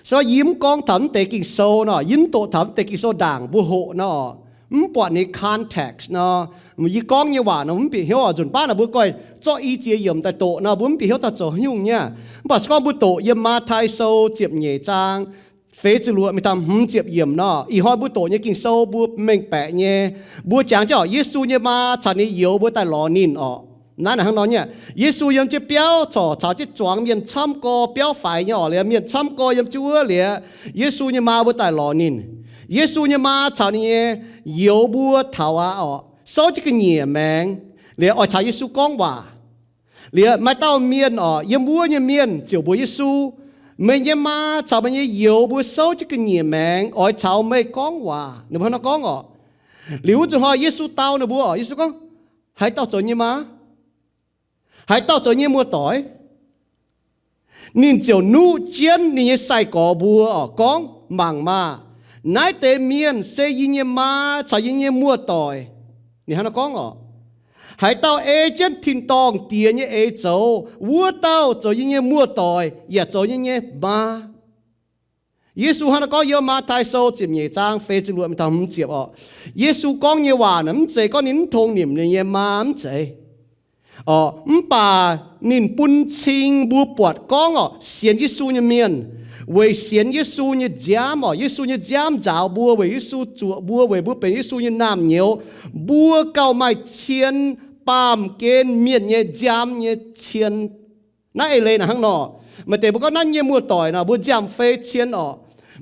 Se gorngv yie mv gorngv taux mv deix Ging-Sou nor, yie mv doqc taux mv deix Ging-Sou ndaangc mbuo hoqc nor, mv buatc ninh context nor, yie gorngv nyei waac nor mv bieqc hnyouv oc. Nzunc baav naaic mbuo goiv zorqv i ziex yiemc daaih doqc nor, mbuo mv bieqc hnyouv daaih zoux haaix nyungc nyei. Mv baac se gorngv mbuo doqc yiem Matv^tai Sou ziepc nyeic zaang feix ziepc luoqc mingh taux hmz ziepc yiemc nor, ih hnoi mbuo doqc nyei Ging-Sou mbuo mengh baeqc nyei. Mbuo jangx jienv oc, Yesu nyei maa caux ninh youz mbuo daaih lorz ninh oc. Naaiv naaic hnangv nor nyei, Yesu yiem jienv biauv corc caux jienv zuangx mienh camv gorx, biauv faix nyei oc, liuz mienh camv gorx yiem jienv wuov liuz, Yesu nyei maa mbuo daaih lorz ninh. Yesu nyei maa caux ninh nyei youz mbuo taux aqv oc, souv jienv ga'nyiec maengx liuz oix caux Yesu gorngv waac. Liuz maaih dauh mienh oc, yiem wuov nyei mienh ziouc mbuox Yesu, meih nyei maa caux meih nyei youz mbuo souv jienv ga'nyiec maengx oix caux meih gorngv waac. Ninh mbuo hnangv nor gorngv oc. Liuz wuov zuqc hnoi Yesu dau ninh mbuo oc, Yesu gorngv, haaix dauh zoux nyei maa? Haaix dauh zoux nyei muoz-doic? Ninh ziouc nuqv jienv ninh nyei sai-gorx mbuo oc, gorngv, mangc maah! Naaiv deix mienh se yie nyei maa caux yie nyei muoz-doic. Ninh hnangv nor gorngv oc. Haaix dauh ei jienv tin-dorngh Diex nyei eix zoux, wuov dauh zoux yie nyei muoz-doic yaac zoux yie nyei maa. Yesu hnangv nor gorngv yiem Matv^tai Sou ziepc nyeic zaang feix ziepc luoqc mingh taux hmz ziepc oc. Yesu gorngv nyei waac naaic mv zeiz gorngv ninh mv tong nimc ninh nyei maa, mv zeiz. Oc, mv baac ninh bun cing mbuo buatc gorngv oc, sienx Yesu nyei mienh, weic sienx Yesu nyei nziaamv oc, Yesu nyei nziaamv nzaaux mbuo, weic Yesu zuoqc mbuo, weic mbuo benx Yesu nyei naamh nyouz, mbuo gauh maaih cien baamh gen mienh nyei nziaamv nyei cien. Naaiv eix leiz naaic hnangv nor, maaih deix mbuo gorngv naaiv nyei muoz-doic nor, mbuo nziaamv-fei cien oc.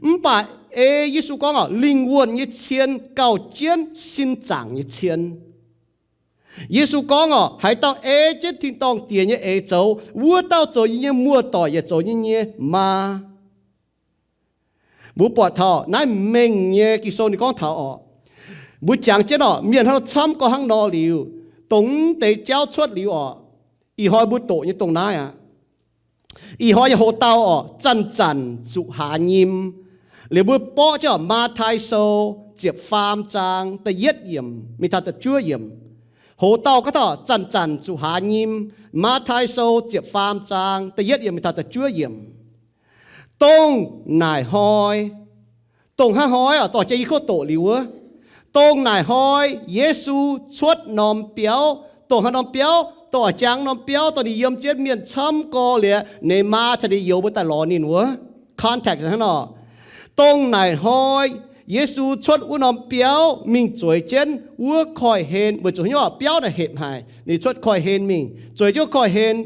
Mv baac ei Yesu gorngv oc, lingh wuonh nyei cien gauh jienv sin zaangc nyei cien. Yesu gorngv oc, haaix dauh ei jienv tin-dorngh Diex nyei eix zoux, wuov dauh zoux yie nyei muoz-doic yaac zoux yie nyei maa. Mbuo buatc taux naaiv mengh nyei Ging-Sou ninh gorngv taux oc, mbuo jangx jienv oc, mienh hnangv nor camv gorx hnangv nor liuz, dongh mv deix jauv cuotv liuz oc, ih hnoi mbuo doqc nyei dongh naaiv aqv. Ih hnoi yaac hoc dauh oc, zanc-zanc zuqc haaz nyim. Liuz mbuo borqv jienv oc, Matv^tai Sou ziepc faam zaang da'yietv yiemc mingh taux da'juov yiemc. Hoc dauh gorngv taux zanc-zanc zuqc haaz nyim. Matv^tai Sou ziepc faam zaang da'yietv yiemc mingh taux da'juov yiemc. Dongh naaic hnoi, dongh hnangv hnoi oc, dorh jiex yie kov doqc liuz wuov, dongh naaic hnoi Yesu cuotv norm biauv, dongh haaix norm biauv, dongh a'jang norm biauv, dongh ninh yiem jienv mienh camv gorx liuz, ninh maa caux ninh youz mbuo daaih lorz ninh wuov. Context hnangv nor, dongh naaic hnoi Yesu cuotv wuov norm biauv mingh zueiz jienv wuov koiv-hlen, weic zuqc haaix nyungc biauv naaic hepc haic, ninh cuotv koiv-hlen mingh zueiz jienv wuov koiv-hlen.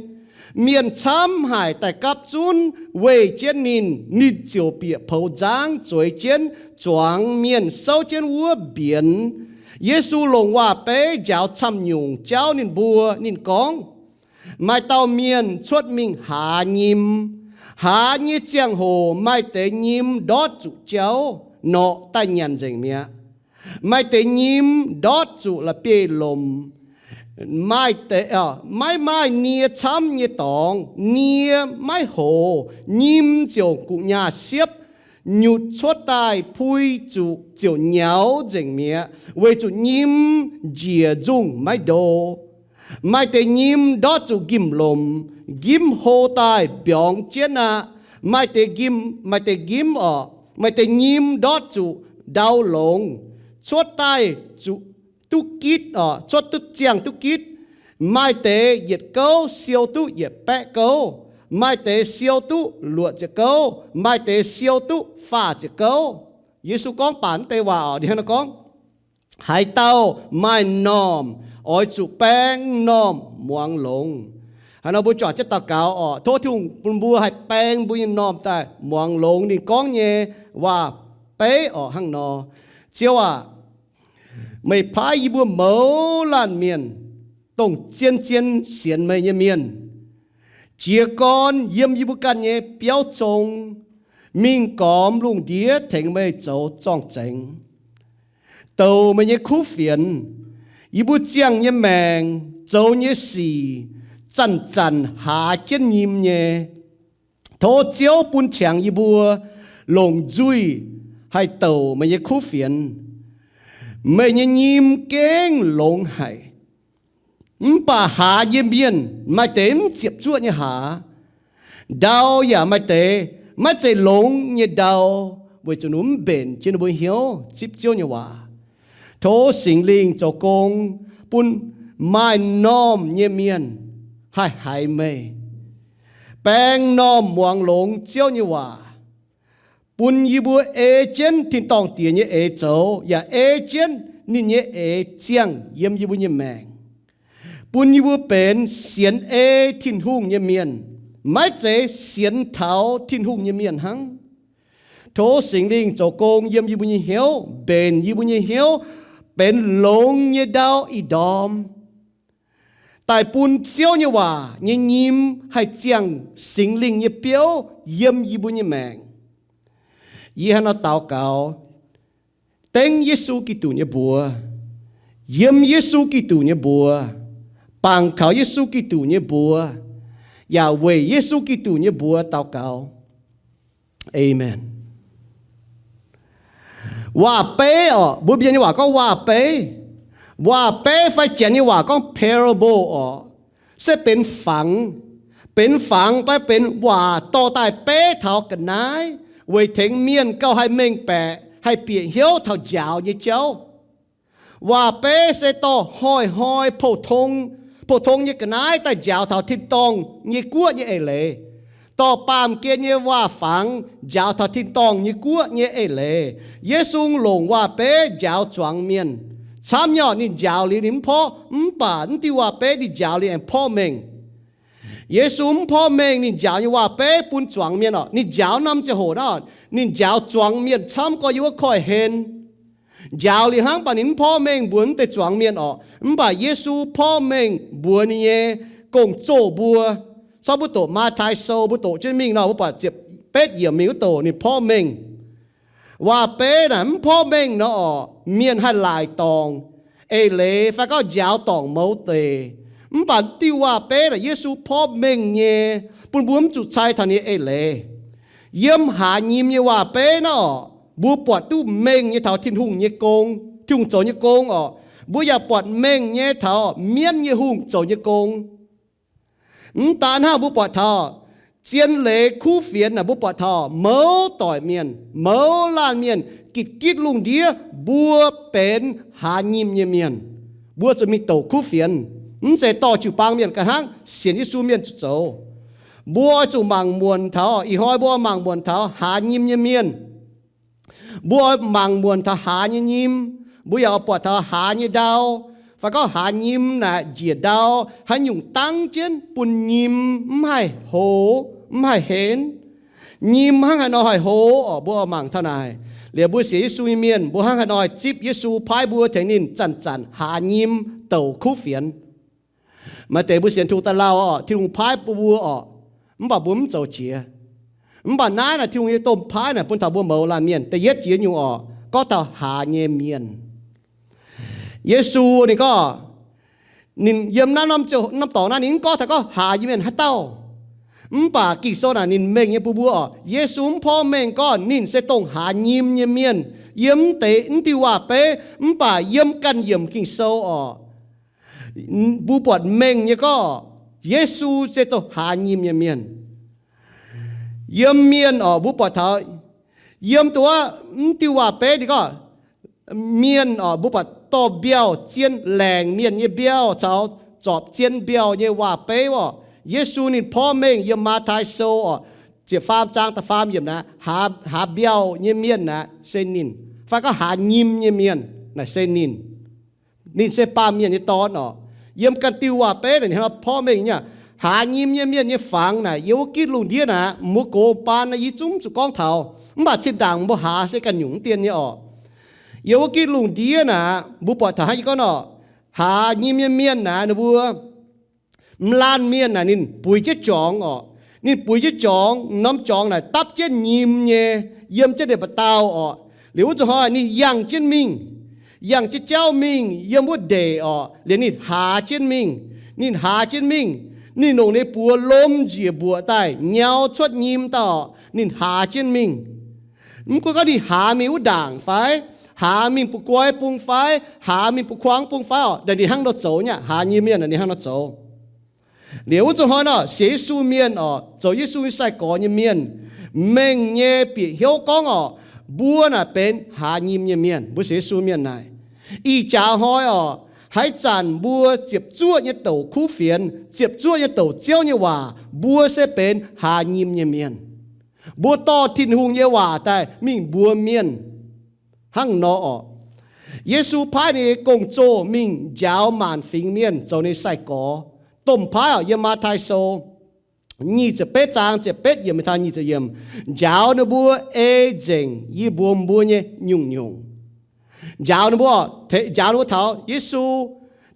Mienh camv haic daaih gapv zunv weih jienv ninh, ninh ziouc bieqc poux nzangv zueiz jienv zuangx mienh souv jienv wuov mbienx. Yesu longc waac-beiv njaaux camv-nyungc jauv ninh mbuo. Ninh gorngv, maaih dauh mienh cuotv mingh haaz nyim. Haaz nyei ziangh hoc maaih deix nyim ndortv zuqc jauv, norqc daaih nyanc nzengc mi'aqv. Maaih deix nyim ndortv zuqc la'bieiv-lomc, maaih deix, maiv maaih nie camv nyei dorngx, nie maiv hoz, nyim ziouc guqc nyaah siepv, nyutc cuotv daaih pui zuqc ziouc nyaux nzengc mi'aqv, weic zuqc nyim njiec nzungh maiv ndo. Maaih deix nyim ndortv zuqc nqimh-lomc, nqimv hlo daaih mbiorngz jienv aqv. Maaih deix nqimv, maaih deix nqimv oc, maaih deix nyim ndortv zuqc ndau longx, cuotv daaih zuqc duqv gitv oc, cuotv duqv ziangh duqv gitv. Maaih deix yietc gouv siou duqv yietc baeqv gouv, maaih deix siou duqv luoqc ziepc gouv, maaih deix siou duqv faah ziepc gouv. Yesu gorngv baac mv deix waac oc, ninh hnangv nor gorngv, haaix dauh maaih m'normh oix zuqc baeng m'normh muangx longx. Haaix nor mbuo juangc jienv daux gaux oc, tov Tin-Hungh bun mbuo haih baeng mbuo nyei m'normh daaih muangx longx ninh gorngv nyei waac-beiv oc. Hnangv nor, Ziouv aac, meih paaiv yie mbuo mouz laanh mienh, dongh zien-zien sienx meih nyei mienh, jiez gorn yiem yie mbuo ganh nyei biauv zong, mingh gormx lungh ndiev tengx meih zoux zorng-zengx, douc meih nyei kuv fienx. Yie mbuo ziangh nyei maengc, zoux nyei sic, zanc-zanc haaz jienv nyim nyei. Tov Ziouv bun qangx yie mbuo longc nzuih haih douc meih nyei kuv fienx. Meih nyei nyim gengh longx haic, mv baac haaz nyei mienh maaih deix mv ziepc zuoqv nyei haaz. Ndau yaac maaih deix maiv zeiz longx nyei ndau, weic zuqc ninh mv mbenc jienv ninh mbuo hnyouv zipv Ziouv nyei waac. Tov Singx Lingh zoux gong bun maaih m'normh nyei mienh haih haiz meih, baeng m'normh muangx longx Ziouv nyei waac, bun yie mbuo ei jienv tin-dorngh Diex nyei eix zoux, yaac ei jienv ninh nyei eix ziangh yiem yie mbuo nyei maengc, bun yie mbuo benx sienx ei Tin-Hungh nyei mienh, maiv zeiz sienx taux Tin-Hungh nyei mienh hnangv. Tov Singx Lingh zoux gong yiem yie mbuo nyei hnyouv, mbenc yie mbuo nyei hnyouv benx longx nyei ndau ih ndorm, daaih bun Ziouv nyei waac nyei nyim haih ziangh Singx Lingh nyei biouv yiem yie mbuo nyei maengc. Yie hnangv nor daux gaux dengv Yesu Giduc nyei mbuox, yiem Yesu Giduc nyei mbuox, bangc kaux Yesu Giduc nyei mbuox, yaac weic Yesu Giduc nyei mbuox daux gaux. Aamen. Waac-beiv orqc, mbuo Mienh nyei waac gorngv waac-beiv. Waac-beiv fai Janx nyei waac gorngv parable orqc, se benx fangx. Benx fangx fai benx waac dorh daaih beiv taux ga'naaiv, weic tengx mienh gauh haih mengh baeqc, haih bieqc hnyouv taux njaaux nyei jauv. Waac-beiv se dorh hnoi-hnoi pou-tong, pou-tong nyei ga'naaiv daaih njaaux taux tin-dorngh nyei guoqv nyei eix leiz. Dorh baamh gen nyei waac-fangx njaaux taux tin-dorngh nyei guoqv nyei eix leiz. Yesu longc waac-beiv njaaux zuangx mienh. Camv nyei orqc, ninh njaaux liuz ninh mv porv, mv baac mv diuh waac-beiv ninh njaaux liuz aengx porv mengh. Yesu mv porv mengh, ninh njaaux nyei waac-beiv bun zuangx mienh orqc, ninh njaaux norm ziangh hoc naaiv, ninh njaaux zuangx mienh camv gorx yiem wuov koiv-hlen. Njaaux liuz hnangv, mv baac ninh mv porv mengh mbuox mv deix zuangx mienh orqc. Mv baac Yesu porv mengh mbuox ninh nyei gong-zoh mbuo. Corc mbuo doqc Matv^taai Sou, mbuo doqc jienv mingh nor, mbuo buatc ziepc betv yiemc mingh wuov doqc ninh porv mengh. Waac-beiv naaic mv porv mengh nor orqc, mienh haih laaic dorngc, eix leiz fai gorngv njaaux dorngc mouz deic. Mv baac diuh waac-beiv naaic Yesu porv mengh nyei, bun mbuo mv zuqc cai taux ninh nyei eix leiz. Yiem haaz nyim nyei waac-beiv naaiv orqc, mbuo buatc duqv mengh nyei taux Tin-Hungh nyei gong, Tin-Hungh zoux nyei gong orqc. Mbuo yaac buatc mengh nyei taux mienv nyei hungh zoux nyei gong. Mv daan hnangv, mbuo buatc taux zien leiz kuv fienx naaic, mbuo buatc taux mouz doic mienh, mouz laanh mienh, gitv-gitv lungh ndiev mbuo benx haaz nyim nyei mienh. Mbuo zuqc mingh douc kuv fienx. Mv zeiz dorh jiu-baang mienh ga'hnangv, sienx Yesu mienh zuqc zoux. Mbuo oix zuqc mangc muonc taux, ih hnoi mbuo oix mangc muonc taux haaz nyim nyei mienh. Mbuo oix mangc muonc taux haaz nyei nyim. Mbuo yaac oix buatc taux haaz nyei ndau, fai gorngv haaz nyim naaic njiec ndau haaix nyungc dangv jienv bun nyim mv haih hoz, mv haih henv. Nyim hnangv haaix nor haih hoz orqc, mbuo oix mangc taux naaic. Liuz mbuo sienx Yesu nyei mienh, mbuo hnangv haaix nor zipv Yesu paaiv mbuo tengx ninh zanc-zanc haaz nyim douc kuv fienx. Maaih deix mbuo sienx Tin-Hungh daaih lauh orqc, Tin-Hungh paaiv bun mbuo orqc, mv baac mbuo mv zoux jiex. Mv baac naaiv naaic Tin-Hungh nyei domh paaiv naaic bun taux mbuo mouz laanh mienh. Da'yietv jiex nyungc orqc, gorngv taux haaz nyei mienh. Yesu ninh gorngv, ninh yiem naaiv norm dorngx naaiv ninh mv gorngv taux gorngv haaz nyei mienh haaix dauh. Mv baac Ging-Sou naaic ninh mengh nyei bun mbuo orqc, Yesu mv porv mengh gorngv ninh se dongh haaz nyim nyei mienh. Yiem mv deix mv diuh waac-beiv mv baac yiem ganh yiemc Ging-Sou orqc, mbuo buatc mengh nyei gorngv Yesu se dongh haaz nyim nyei mienh. Yiem mienh orqc, mbuo buatc taux yiem duqv mv diuh waac-beiv ninh gorngv, mienh orqc, mbuo buatc dorh mbiauh zien laengc mienh nyei mbiauh caux zorpc zien mbiauh nyei waac-beiv orqc. Yesu ninh porv mengh yiem Matv^taai Sou orqc, ziepc faam zaang da'faam yiemc naaic, haaz mbiauh nyei mienh naaic se ninh, fai gorngv haaz nyim nyei mienh naaic se ninh. Ninh se baamh mienh nyei dorn orqc. Yiem ganh diuh waac-beiv naaic ninh hnangv nor porv mengh nyei, haaz nyim nyei mienh nyei fangx naaic yiem wuov gitv lungh ndiev naaic, mbuo gox baan naaic yie zungv zuqc gorngv taux, mv baac zinh ndaangc mbuo haaz se ganh nyungc mv dien nyei orqc. Yiem wuov gitv lungh ndiev naaic mbuo buatc taux hnangv yie gorngv nor, haaz nyim nyei mienh naaic ninh mbuo m'laanh mienh naaic ninh buix jienv jorngx orqc. Ninh buix jienv jorngx, norm jorngx naaic dapv jienv nyim nyei, yiem jienv ndeic-ba'dauh orqc. Liuz wuov zuqc hnoi ninh yangh jienv mingh, yangh jienv jauv mingh yiem wuov ndeic orqc. Liuz ninh haaz jienv mingh, ninh haaz jienv mingh, ninh longc ninh buoz lom njiec mbuoqc daaih nyau cuotv nyim daaih orqc, ninh haaz jienv mingh. Mv gunv gorngv ninh haaz mingh wuov ndaangc fai, haaz mingh ba'guaih bung fai, haaz mingh ba'kuangx bung fai orqc, naaic ninh hnangv nor zoux nyei aqv. Haaz nyei mienh naaic ninh hnangv nor zoux. Liuz wuov zuqc hnoi nor sienx Yesu mienh orqc, zoux Yesu nyei sai-gorx nyei mienh, Mengh nyei bieqc hnyouv gorngv orqc, mbuo naaic benx hlaax nyim nyei mienh. Mbuo sienx Yesu mienh naaic, ih jaax hnoi orqc, haaix zanc mbuo ziepc zuoqv nyei douc kuv fienx, ziepc zuoqv nyei douc Ziouv nyei waac, mbuo se benx hlaax nyim nyei mienh. Mbuo dorh Tin-Hungh nyei waac daaih mingh mbuox mienh hnangv nor orqc. Yesu paaiv ninh nyei gong-zoh mingh njaaux maanc fingx mienh zoux ninh sai-gorx. Domh paaiv orqc, yiem Matv^tai Sou nyic ziepc betv zaang ziepc betv yiemc taux nyic ziepc yiemc, njaaux ninh mbuo ei nzengc yie mbuox mbuo nyei nyungc-nyungc. Njaaux ninh mbuo, njaaux ninh mbuo taux Yesu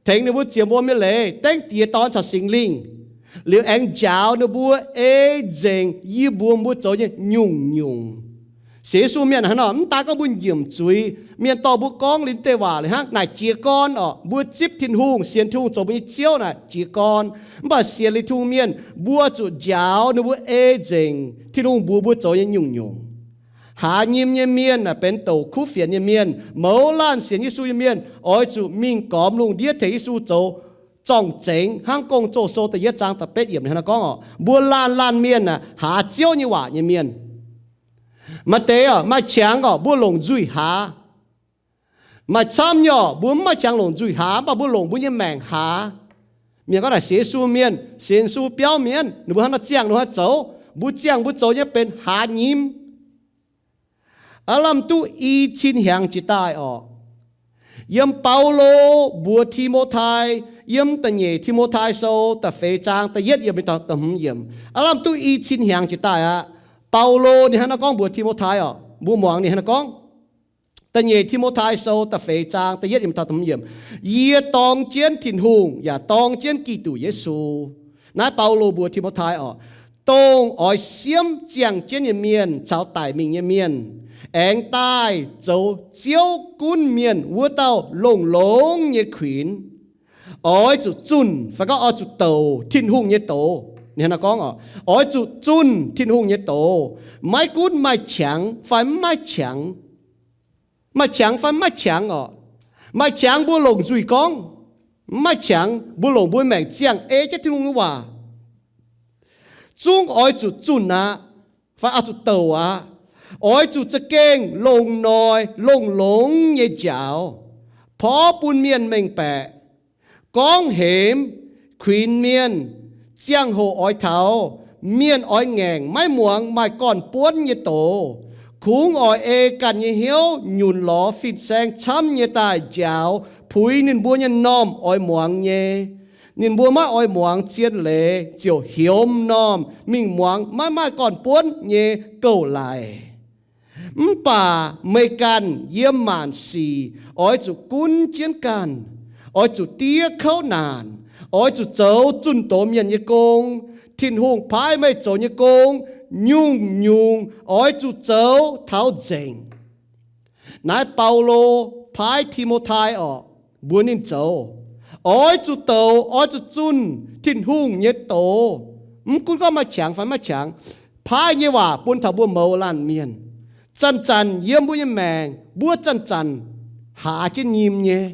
tengx ninh mbuo ziec mbuo nyei leiz, dengv Diex, Dorn caux Singx Lingh, liuz aengx njaaux ninh mbuo ei nzengc yie mbuox mbuo zoux nyei nyungc-nyungc. Sienx Yesu mienh hnangv nor, mv daan gorngv mbuo nyiemc zuiz, mienh dorh mbuo gorngv liuz deix waac liuz hnangv naaic jiez gorn orqc. Mbuo zipv Tin-Hungh, sienx Tin-Hungh zoux mbuo nyei Ziouv naaic jiez gorn. Mv baac sienx liuz Tin-Hungh mienh, mbuo zuqc njaaux ninh mbuo ei nzengc Tin-Hungh mbuox mbuo zoux nyei nyungc-nyungc. Hlaax nyim nyei mienh naaic benx douc kuv fienx nyei mienh. Mouz laanh sienx Yesu nyei mienh oix zuqc mingh gormx lungh ndiev tengx Yesu zoux zorng-zengx. Hnangv Gong-Zoh Sou da'yietv zaang da'betv yiemc hnangv nor gorngv orqc, mbuo laanh laanh mienh naaic haaz Ziouv nyei waac nyei mienh. Maaih deix orqc, maaih qangx orqc, mbuo longc nzuih haaz. Maaih camv nyei orqc, mbuo mv maaih qangx longc nzuih haaz, mv baac mbuo longc mbuo nyei maengc haaz. Mienh gorngv naaic sienx Yesu mienh, sienx Yesu biauv mienh, ninh mbuo hnangv nor ziangh, ninh mbuo hnangv zoux. Mbuo ziangh mbuo zoux nyei benx hlaax nyim. Aav lamh duqv i cin hnyangx jiex daaih orqc, yiem Baulo mbuox Ti^mo^tai, yiem da'nyeic Ti^mo^tai Sou da'feix zaang da'yietv yiemc mingh taux da'hmz yiemc, aav lamh duqv i cin hnyangx jiex daaih aqv. Baulo ninh hnangv nor gorngv mbuox Ti^mo^tai orqc, mbuo muangx ninh hnangv nor gorngv. Da'nyeic Ti^mo^tai Sou da'feix zaang da'yietv yiemc taux da'hmz yiemc, yie dorng jienv Tin-Hungh yaac dorng jienv Giduc Yesu, naaiv Baulo mbuox Ti^mo^tai orqc, dongh oix siemv ziangh jienv nyei mienh caux daic mingh nyei mienh, aengx daaih zoux Ziouv gunv mienh wuov dauh longx-longx nyei kuinx. Oix zuqc zunh, fai gorngv oix zuqc douc Tin-Hungh nyei doz. Ninh hnangv nor gorngv orqc, oix zuqc zunh Tin-Hungh nyei doz, maiv gunv maaih qangx fai mv maaih qangx. Maaih qangx fai mv maaih qangx orqc. Maaih qangx mbuo longc nzuih gorngv, mv maaih qangx mbuo longc mbuo maengc ziangh ei jienv Tin-Hungh nyei waac. Zungv oix zuqc zunh aqv, fai oix zuqc douc aqv. Oix zuqc za'gengh longc noic longx-longx nyei njaaux, porv bun mienh mengh baeqc, gorngv hemx, kuinx mienh, ziangh hoc oix taux, mienh oix ngaengc, maiv muangx maaih gorn-buonv nyei doz. Kungx oix ei ganh nyei hnyouv nyunc lorz fin-saeng camv nyei daaih njaaux puix ninh mbuo nyei normh oix muangx nyei. Ninh mbuo maiv oix muangx zien leiz ziouc hioms normh mingh muangx maiv maaih gorn-buonv nyei gouv-laic. Mv baac meih ganh yiem maanc sic oix zuqc gunv jienv ganh, oix zuqc diev kouv naanc, oix zuqc zoux zunh doz mienh nyei gong. Tin-Hungh paaiv meih zoux nyei gong, nyungc-nyungc oix zuqc zoux taux nzengc. Naaiv Baulo paaiv Ti^mo^tai orqc, mbuox ninh zoux, oix zuqc douc, oix zuqc zunh Tin-Hungh nyei doz. Mv gunv gorngv maaih qangx fai maiv qangx, paaiv nyei waac bun taux mbuo mouz laanh mienh. Zanc-zanc yiem mbuo nyei maengc, mbuo zanc-zanc haaz jienv nyim nyei.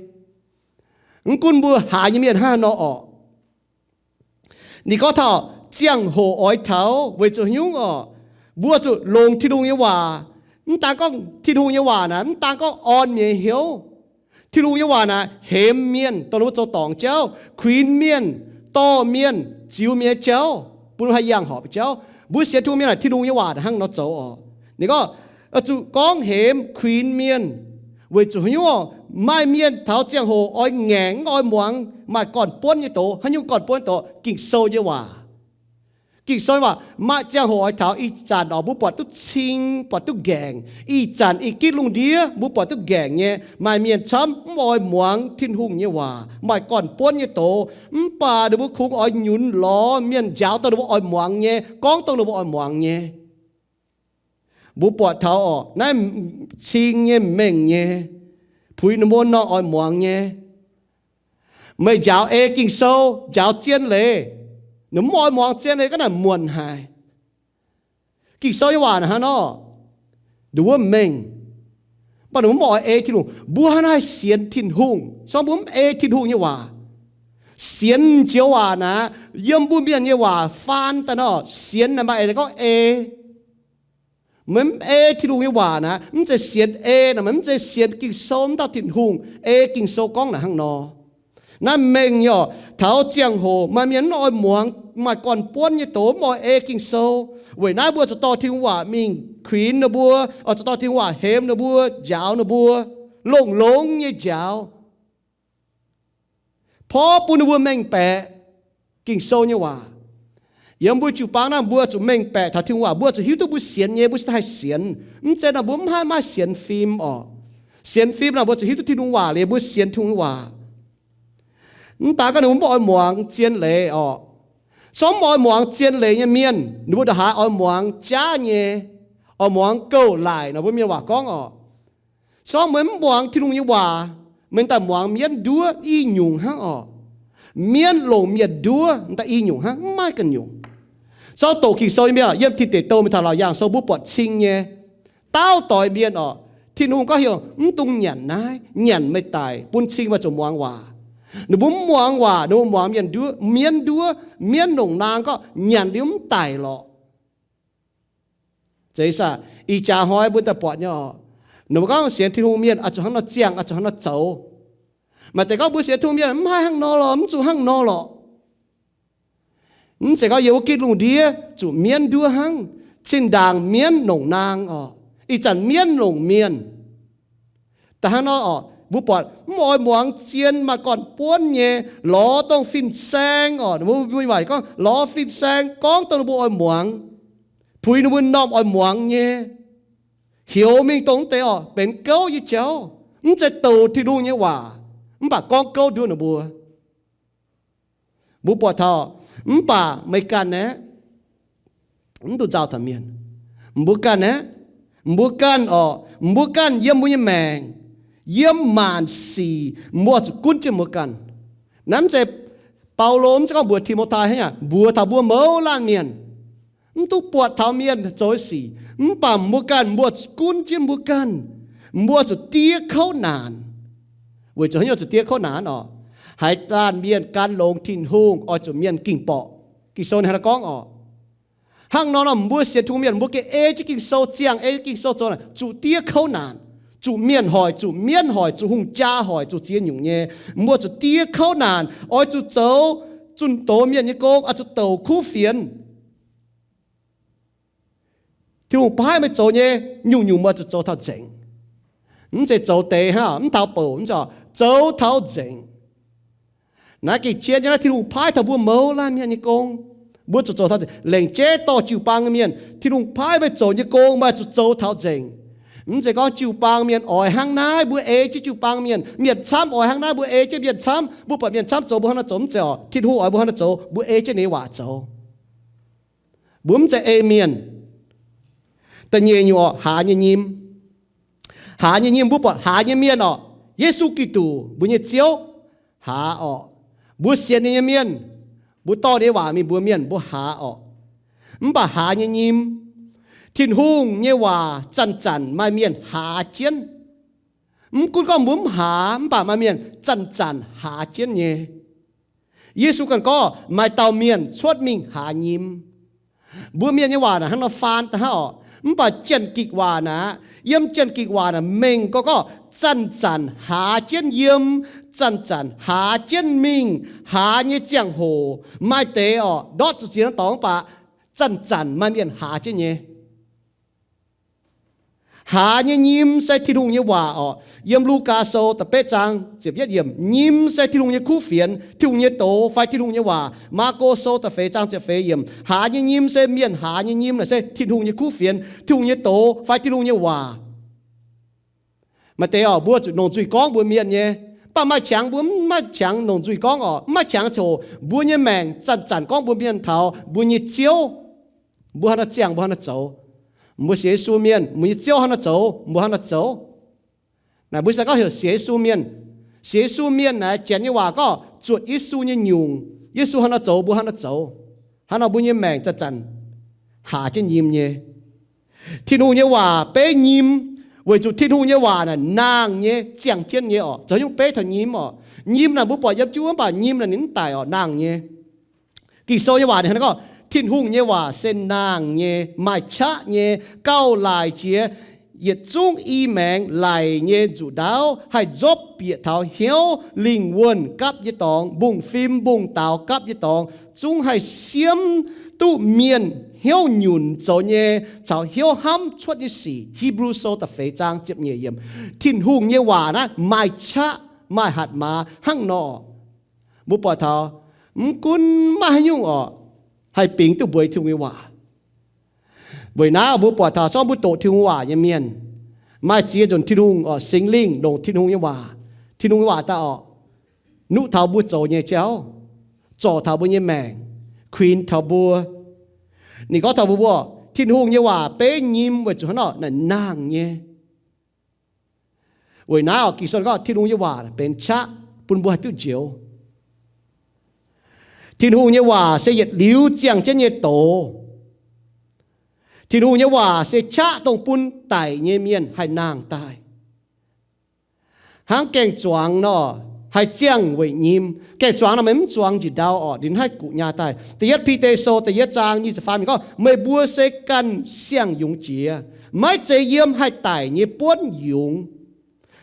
Mv gunv mbuo haaz nyei mienh hnangv haaix nor orqc, ninh gorngv taux ziangh hoc oix taux weic zuqc haaix nyungc orqc, mbuo zuqc longc Tin-Hungh nyei waac. Mv daan gorngv Tin-Hungh nyei waac naaic, mv daan gorngv orn mienh nyei hnyouv. Tin-Hungh nyei waac naaic hemx mienh, dongh ninh mbuo zoux dorngc jauv, kuinx mienh, dorh mienh, ziux mienh nyei jauv, bun haih yangh horpc jauv. Mbuo sienx Tin-Hungh mienh naaic, Tin-Hungh nyei waac naaic hnangv nor zoux orqc. Ninh gorngv, zuqc gorngv hemx kuinx mienh, weic zuqc haaix nyungc orqc, maaih mienh taux ziangh hoc oix ngaengc, mv oix muangx maaih gorn-buonv nyei doz. Haaix nyungc gorn-buonv doz? Ging-Sou nyei waac. Ging-Sou nyei waac, maaih ziangh hoc oix taux ih zanc orqc, mbuo buatc duqv cing, buatc duqv nqaengc. Ih zanc ih gitv lungh ndiev mbuo buatc duqv nqaengc nyei. Maaih mienh camv mv oix muangx Tin-Hungh nyei waac, maaih gorn-buonv nyei doz. Mv baac ninh mbuo kungx oix nyunc lorz mienh njaaux dongh ninh mbuo oix muangx nyei, gorngv dongh ninh mbuo oix muangx nyei. Mbuo buatc taux orqc, naaiv cing nyei, mengh nyei, puix ninh mbuo nor oix muangx nyei. Meih njaaux ei Ging-Sou, njaaux zien leiz, ninh mv oix muangx zien leiz, ga'naaiv muonc haic. Ging-Sou nyei waac naaic hnangv nor, ninh wuov mengh, mv baac ninh mv oix ei Tin-Hungh. Mbuo hnangv naaiv sienx Tin-Hungh, se gorngv mbuo mv ei Tin-Hungh nyei waac, sienx joux waac naaic, yiem mbuo mienh nyei waac faan daaih nor, sienx naaic maaih eix leiz gorngv ei. Meih mv ei Tin-Hungh nyei waac naaic, mv zeiz sienx ei naaic, meih mv zeiz sienx Ging-Sou, mv dauh Tin-Hungh ei Ging-Sou gorngv naaic hnangv nor. Naaiv mengh nyei orqc, taux ziangh hoc maaih mienh mv oix muangx, maaih gorn-buonv nyei doz, mv oix ei Ging-Sou. Weic naaiv mbuo zuqc dorh Tin-Hungh waac mingh kuinx ninh mbuo, oix zuqc dorh Tin-Hungh waac hemx ninh mbuo, njaaux ninh mbuo, longx-longx nyei njaaux, porv bun ninh mbuo mengh baeqc Ging-Sou nyei waac. Yiem mbuo jiu-baang naaiv mbuo zuqc mengh baeqc taux Tin-Hungh waac, mbuo zuqc hiuv duqv mbuo sienx nyei, mbuo cingx daaih haih sienx. Mv zeiz nor mbuo mv haih maaih sienx fim orqc. Sienx fim naaic mbuo zuqc hiuv duqv Tin-Hungh waac liuz mbuo sienx Tin-Hungh waac. Mv daaih gorngv ninh mbuo mv oix muangx zien leiz orqc. Sorng mv oix muangx zien leiz nyei mienh, ninh mbuo ndongc haaix oix muangx jaav nyei, oix muangx gouv laaic nor, mbuo mienh waac gorngv orqc. Sorng meih mv muangx Tin-Hungh nyei waac, meih daaih muangx mienv nduov i nyungc hnangv orqc. Mienv longc mienh nduov daaih i nyungc hnangv, mv maaih ganh nyungc. Sorng doqc Ging-Sou nyei mienh, yiem Tin Deic Douh mingh taux Laauc Yaangh Sou mbuo buatc cing nyei. Daauv doix mienh orqc, Tin-Hungh gorngv heuc mv dungx nyanc naaiv, nyanc meih daic, bun cing meih zuqc muangx waac. Ninh mbuo mv muangx waac, ninh mbuo muangx mienh nduov, mienv nduov, mienv longc naang gorngv nyanc liuz mv daic lorqc. Zeiz saah? Ih jaax hnoi mbuo daaih buatc nyei orqc, ninh mbuo gorngv sienx Tin-Hungh mienh oix zuqc hnangv nor ziangh, oix zuqc hnangv nor zoux. Maaih deix gorngv mbuo sienx Tin-Hungh mienh mv haih hnangv nor lorqc, mv zuqc hnangv nor lorqc. Mv zeiz gorngv yiem wuov gitv lungh ndiev zuqc mienv nduov hnangv, zinh ndaangc mienv longc naang orqc, ih zanc mienv longc mienh. Da'hnangv nor orqc, mbuo buatc mv oix muangx zien maaih gorn-buonv nyei, lorz dongh fin-saeng orqc, mbuo waac gorngv lorz fin-saeng gorngv dongh ninh mbuo oix muangx, puix ninh mbuo m'normh oix muangx nyei, heuc mingh dongh mv deix orqc benx gouv nyei jauv, mv zeiz douc Tin-Hungh nyei waac, mv baac gorngv gouv nduov ninh mbuo. Mbuo buatc taux, mv baac meih ganh aeqv, mv dungx nzauh taux mienh. Mbuo ganh aeqv, mbuo ganh orqc, mbuo ganh yiem mbuo nyei maengc, yiem maanc sic mbuo zuqc gunv jienv mbuo ganh. Naaiv mv zeiz Baulo mv zeiz gorngv mbuox Ti^mo^tai hnangv, yaac mbuox taux mbuo mouz laanh mienh. Mv dungx buatc taux mienh zoux sic, mv baac mbuo ganh mbuo zuqc gunv jienv mbuo ganh, mbuo zuqc diev kouv naanc. Weic zuqc haaix nyungc zuqc diev kouv naanc orqc? Haaix laanh mienh gan longx Tin-Hungh oix zuqc mienh ging-borqc. Ging-Sou ninh hnangv naaiv gorngv orqc. Hnangv nor nor mbuo sienx Tin-Hungh mienh mbuo gengh ei jienv Ging-Sou ziangh, ei jienv Ging-Sou zoux naaic zuqc diev kouv naanc, zuqc mienh hoic, zuqc mienv hoic, zuqc hungh jaa hoic, zuqc ziex nyungc nyei. Mbuo zuqc diev kouv naanc, oix zuqc zoux zunh doz mienh nyei gong, oix zuqc douc kuv fienx. Tin-Hungh paaiv meih zoux nyei nyungc-nyungc meih zuqc zoux taux nzengc. Mv zeiz zoux deix hnangv, mv taux bouc, mv zeiz, zoux taux nzengc. Naaiv gengh jien nyei, naaiv Tin-Hungh paaiv taux mbuo mouz laanh mienh nyei gong. Mbuo zuqc zoux taux nzengc. Lengc jeiv dorh jiu-baang nyei mienh, Tin-Hungh paaiv meih zoux nyei gong meih zuqc zoux taux nzengc. Mv zeiz gorngv jiu-baang mienh oix hnangv naaiv mbuo ei jienv jiu-baang mienh, mienh camv oix hnangv naaiv mbuo ei jienv mienh camv, mbuo buatc mienh camv zoux mbuo hnangv naaiv zoux, mv zeiz orqc. Tin-Hungh oix mbuo hnangv naaiv zoux mbuo ei jienv ninh nyei waac zoux. Mbuo mv zeiz ei mienh. Da'nyeic nyungc orqc, haaz nyei nyim. Haaz nyei nyim, mbuo buatc haaz nyei mienh orqc, Yesu Giduc mbuo nyei Ziouv haaz orqc. Mbuo sienx ninh nyei mienh, mbuo dorh ninh nyei waac mingh mbuox mienh, mbuo haaz orqc. Mv baac haaz nyei nyim, Tin-Hungh nyei waac zanc-zanc maaih mienh haaz jienv. Mv gunv gorngv mbuo mv haaz, mv baac maaih mienh zanc-zanc haaz jienv nyei. Yesu ganh gorngv maaih dauh mienh cuotv mingh haaz nyim. Mbuo mienh nyei waac naaic hnangv nor faan daaih hnangv orqc, mv baac Janx-Gikc waac naaic, yiem Janx-Gikc waac naaic mengh gorx gorngv zanc-zanc haaz jienv yiem, zanc-zanc haaz jienv mingh. Haaz nyei ziangh hoc maaih deix orqc ndortv zuqc ziex norm dorngx, mv baac zanc-zanc maaih mienh haaz jienv nyei. Haaz nyei nyim se Tin-Hungh nyei waac orqc. Yiem Lugaa Sou da'betv zaang ziepc yietv yiemc, nyim se Tin-Hungh nyei kuv fienx, Tin-Hungh nyei doz fai Tin-Hungh nyei waac. Maako Sou da'feix zaang ziepc feix yiemc, haaz nyei nyim se mienh haaz nyei nyim naaic se Tin-Hungh nyei kuv fienx, Tin-Hungh nyei doz fai Tin-Hungh nyei waac. Maaih deix orqc, mbuo zuqc longc nzuih gorngv mbuox mienh nyei, mv baac maaih qangx mbuo mv maaih qangx longc nzuih gorngv orqc, mv maaih qangx coc mbuo nyei maengc zanc-zanc gorngv mbuox mienh taux mbuo nyei Ziouv, mbuo hnangv naaiv ziangh, mbuo hnangv naaiv zoux. Mbuo sienx Yesu mienh, mbuo nyei Ziouv hnangv naaiv zoux, mbuo hnangv naaiv zoux. Naaic mbuo se gorngv heuc sienx Yesu mienh. Sienx Yesu mienh naaic Janx nyei waac gorngv zuotc Yesu nyei nyungc. Yesu hnangv naaiv zoux, mbuo hnangv naaiv zoux. Hnangv nor mbuo nyei maengc zanc-zanc haaz jienv nyim nyei. Tin-Hungh nyei waac beiv nyim, weic zuqc Tin-Hungh nyei waac naaic nangh nyei, ziangh jienv nyei orqc. Zoux nyungc beiv taux nyim orqc. Nyim naaic mbuo buatc yiem jienv wuov, mv baac nyim naaic ninh mv daic orqc, nangh nyei. Ging-Sou nyei waac ninh hnangv naaiv gorngv, Tin-Hungh nyei waac se nangh nyei, maaih qaqv nyei, gauh laic jiex yietc zungv i maengx laic nyei nzuqc ndaauv, haih nzopv bieqc taux hnyouv, lingh wuonh gapv nyei dorngx, mbungv-fim mbungv-daaux gapv nyei dorngx, zungv haih siemv duqv mienh hnyouv nyunc zoux nyei caux hnyouv hnamv cuotv nyei sic. Hipv^lu Sou da'feix zaang ziepc nyeic yiemc. Tin-Hungh nyei waac naaiv maaih qaqv, maaih hatc maaz hnangv nor. Mbuo buatc taux mv gunv maaih haaix nyungc orqc, haih bingx duqv mbuox Tin-Hungh nyei waac. Weic naaiv mbuo buatc taux zorqv mbuo doqc Tin-Hungh waac nyei mienh, maaih ziex nzunc Tin-Hungh orqc, Singx Lingh longc Tin-Hungh nyei waac, Tin-Hungh nyei waac daaih orqc, nuqv taux mbuo zoux nyei jauv, zorc taux mbuo nyei maengc, kuinx taux mbuo. Ninh gorngv taux mbuo, mbuo, Tin-Hungh nyei waac beiv nyim weic zuqc hnangv nor naaic nangh nyei. Weic naaiv orqc, Ging-Sou gorngv Tin-Hungh nyei waac benx qaqv bun mbuo haih duqv njoux. Tin-Hungh nyei waac se yietc liuz ziangh jienv nyei doz. Tin-Hungh nyei waac se qaqv dongh bun daic nyei mienh haih nangh daaih. Hnangv gaeng-zuangx nor, haih ziangh weic nyim. Gaeng-zuangx nor meih mv zuangx njiec ndau orqc, ninh haih guqc nyaah daaih. Da'yietv Bide Sou da'yietv zaang nyic ziepc faam yiemc gorngv, meih mbuo se ganh siang-yungz jiex. Maiv zeiz yiem haih daic nyei buonv yungz,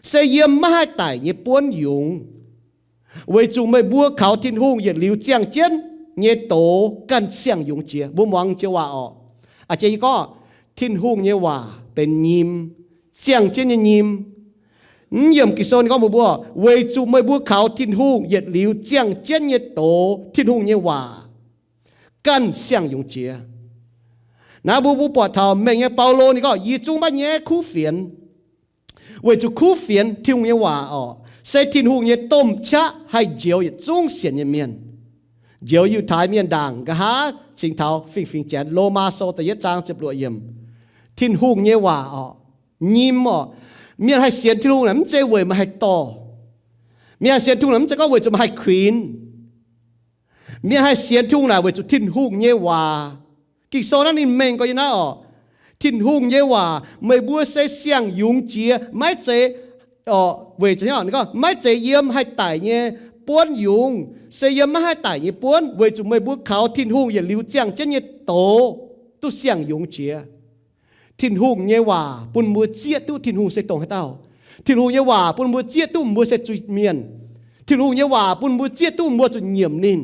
se yiem maiv haih daic nyei buonv yungz, weic zuqc meih mbuo kaux Tin-Hungh yietc liuz ziangh jienv nyei doz ganh siang-yungz jiex. Mbuo muangx jiex waac orqc. A'jang yie gorngv, Tin-Hungh nyei waac benx nyim, ziangh jienv nyei nyim. Mv yiemc Ging-Sou ninh gorngv mbuox mbuo, weic zuqc meih mbuo kaux Tin-Hungh yietc liuz ziangh jienv nyei doz, Tin-Hungh nyei waac, ganh siang-yungz jiex. Naaiv mbuo, mbuo buatc taux mengh nyei Baulo ninh gorngv, yie zungv maiv nyaiv kuv fienx, weic zuqc kuv fienx Tin-Hungh nyei waac orqc, se Tin-Hungh nyei domh qaqv haih njoux yietc zungv sienx nyei mienh, njoux Yiutai mienh ndaangc nqa'haav cingx taux fingx-fingx Janx. Lomaa Sou da'yietv zaang ziepc luoqc yiemc. Tin-Hungh nyei waac orqc, nyim orqc. Mienh haih sienx Tin-Hungh naaic mv zeiz weic meih haih dorh. Mienh haih sienx Tin-Hungh naaic mv zeiz gorngv weic zuqc meih haih kuinx. Mienh haih sienx Tin-Hungh naaic weic zuqc Tin-Hungh nyei waac. Ging-Sou naaiv ninh mengh gorx yiem naaiv orqc, Tin-Hungh nyei waac, meih mbuo se siang-yungz jiex, maiv zeiz, orqc, weic zuqc, ninh gorngv, maiv zeiz yiem haih daic nyei buonv yungz, se yiem maiv haih daic nyei buonv, weic zuqc meih mbuo kaux Tin-Hungh yietc liuz ziangh jienv nyei doz duqv siang-yungz jiex. Tin-Hungh nyei waac bun mbuo zieqv duqv Tin-Hungh se dongh haaix dauh. Tin-Hungh nyei waac bun mbuo zieqv duqv mbuo se zuiz-mienh. Tin-Hungh nyei waac bun mbuo zieqv duqv mbuo zuqc nyiemc ninh,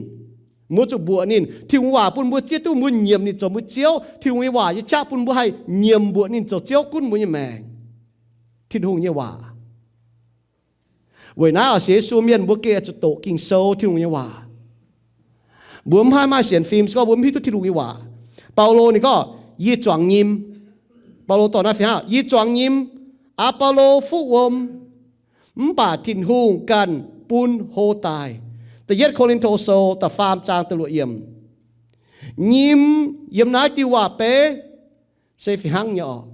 mbuo zuqc mbuoqc ninh. Tin-Hungh waac bun mbuo zieqv duqv mbuo nyiemc ninh zoux mbuo Ziouv. Tin-Hungh nyei waac nyei qaqv bun mbuo haih nyiemc mbuoqc ninh zoux Ziouv gunv mbuo nyei maengc. Tin-Hungh nyei waac. Weic naaiv oc, sienx Yesu mienh mbuo gengh zuqc doqc Ging-Sou, Tin-Hungh nyei waac. Mbuo mv haih maaih sienx fim se gorngv mbuo mv hiuv duqv Tin-Hungh nyei waac. Baulo ninh gorngv, yie zuangx nyim. Baulo dorh naaiv fih hnangv, yie zuangx nyim, Aa^baa^lo fuqv wuom, mv baac Tin-Hungh ganh bun hlo daaih. Da'yietv Ko^lin^to Sou da'faam zaang da'luoqc yiemc. Nyim yiem naaiv diuh waac-beiv se fih hnangv nyei oc.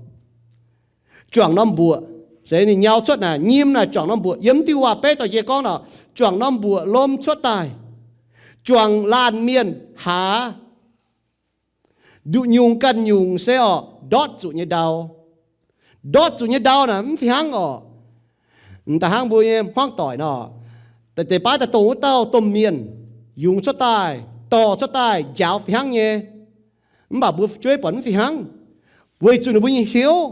Juangc norm mbuoqc, se ninh nyau cuotv naaic, nyim naaic juangc norm mbuoqc. Yiem diuh waac-beiv dorh jienv gorngv nor, juangc norm mbuoqc lom cuotv daaih, juangc laanh mienh haaz, nduqc nyungc ganh nyungc se orqc, ndortv zuqc nyei ndau. Ndortv zuqc nyei ndau naaic mv fih hnangv orqc. M'daaih hnangv mbuo nyei hmuangv doic nor, deix deix baav daaih dongh wuov dauh domh mienh yungz cuotv daaih, dorh cuotv daaih, njaaux fih hnangv nyei. Mv baac mbuo fu'jueiv buatc mv fih hnangv, weic zuqc ninh mbuo nyei hnyouv.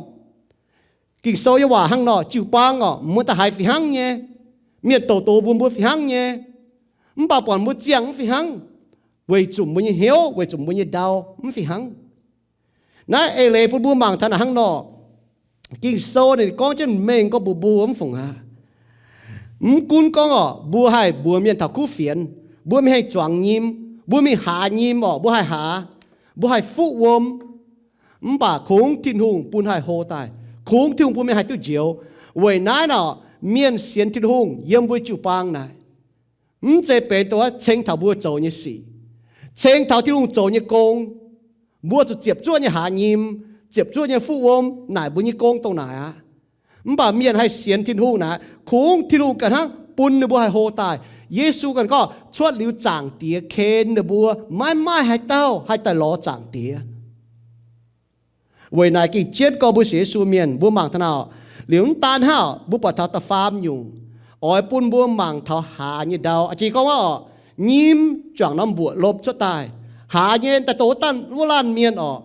Ging-Sou nyei waac hnangv nor, jiu-baang orqc, mbuo daaih haiz fih hnangv nyei. Mienh doqc doqc mbuox mbuo fih hnangv nyei. Mv baac buatc mbuo ziangh mv fih hnangv, weic zuqc mbuo nyei hnyouv, weic zuqc mbuo nyei ndau mv fih hnangv. Naaiv eix leiz bun mbuo mangc taux naaic hnangv nor, Ging-Sou ninh gorngv jienv mengh gorngv mbuox mbuo mv fungc aqv. Mv gunv gorngv orqc, mbuo haih mbuox mienh taux kuv fienx, mbuo mingh haih zuangx nyim, mbuo mingh haaz nyim orqc, mbuo haih haaz, mbuo haih fuqv wuom, mv baac kungx Tin-Hungh bun haih hlo daaih. Kungx Tin-Hungh bun mienh haih duqv njoux. Weic naaiv nor, mienh sienx Tin-Hungh yiem mbuo jiu-baang naaic, mv zeiz benx dongh ceng taux mbuo zoux nyei sic, ceng taux Tin-Hungh zoux nyei gong. Mbuo zuqc ziepc zuoqv nyei haaz nyim, ziepc zuoqv nyei fuqv wuom, naaic mbuo nyei gong dongh naaic aqv. Mv baac mienh haih sienx Tin-Hungh naaic, kungx Tin-Hungh ganh hnangv bun ninh mbuo haih hlo daaih. Yesu ganh gorngv cuotv liuz Zaangc Diex ken ninh mbuo, maiv maaih haaix dauh haih daaih lorz Zaangc Diex. Weic naaic gengh jienv gorngv mbuo sienx Yesu mienh, mbuo mangc taux naaic, liuz mv daan hnangv, mbuo buatc taux da'faam nyungc, oix bun mbuo mangc taux haaz nyei ndau. A'jang gorngv wuov orqc, nyim juangc norm mbuoqc lom cuotv daaih, Haaz nyei daaih douh wuov laanh mienh orqc.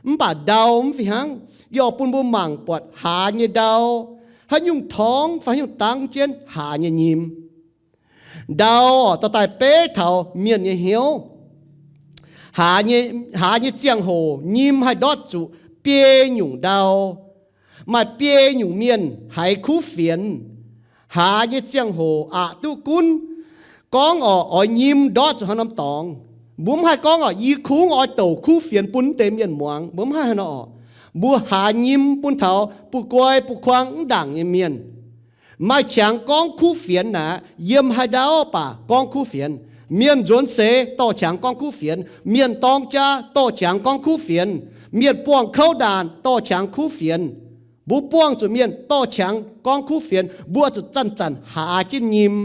Mv baac ndau mv fih hnangv. Yie oix bun mbuo mangc buatc haaz nyei ndau, haaix nyungc torngv fai haaix nyungc dangv jienv haaz nyei nyim. Ndau orqc, dorh daaih beiv taux mienh nyei hnyouv. Haaz nyei, haaz nyei ziangh hoc nyim haih ndortv zuqc biei nyungc ndau. Maaih biei nyungc mienh haiz kuv fienx. Haaz nyei ziangh hoc aqc duqv gunv. Gorngv orqc, oix nyim ndortv zuqc haaix norm dorngx. Mbuo mv haih gorngv orqc, yie kungx oix douc kuv fienx bun deix mienh muangx. Mbuo mv haih haaix nor orqc. Mbuo haaz nyim bun taux buoz-guai buoz-kuang mv ndaangc nyei mienh. Maaih qangx gorngv kuv fienx naaic, yiem haaix ndau baac gorngv kuv fienx. Mienh nzuonx seix dorh qangx gorngv kuv fienx. Mienh dorng jaa dorh qangx gorngv kuv fienx. Mienh buangh kouv ndaanc dorh qangx kuv fienx. Mbuo buangh zuqc mienh dorh qangx gorngv kuv fienx, mbuo zuqc zanc-zanc haaz jienv nyim.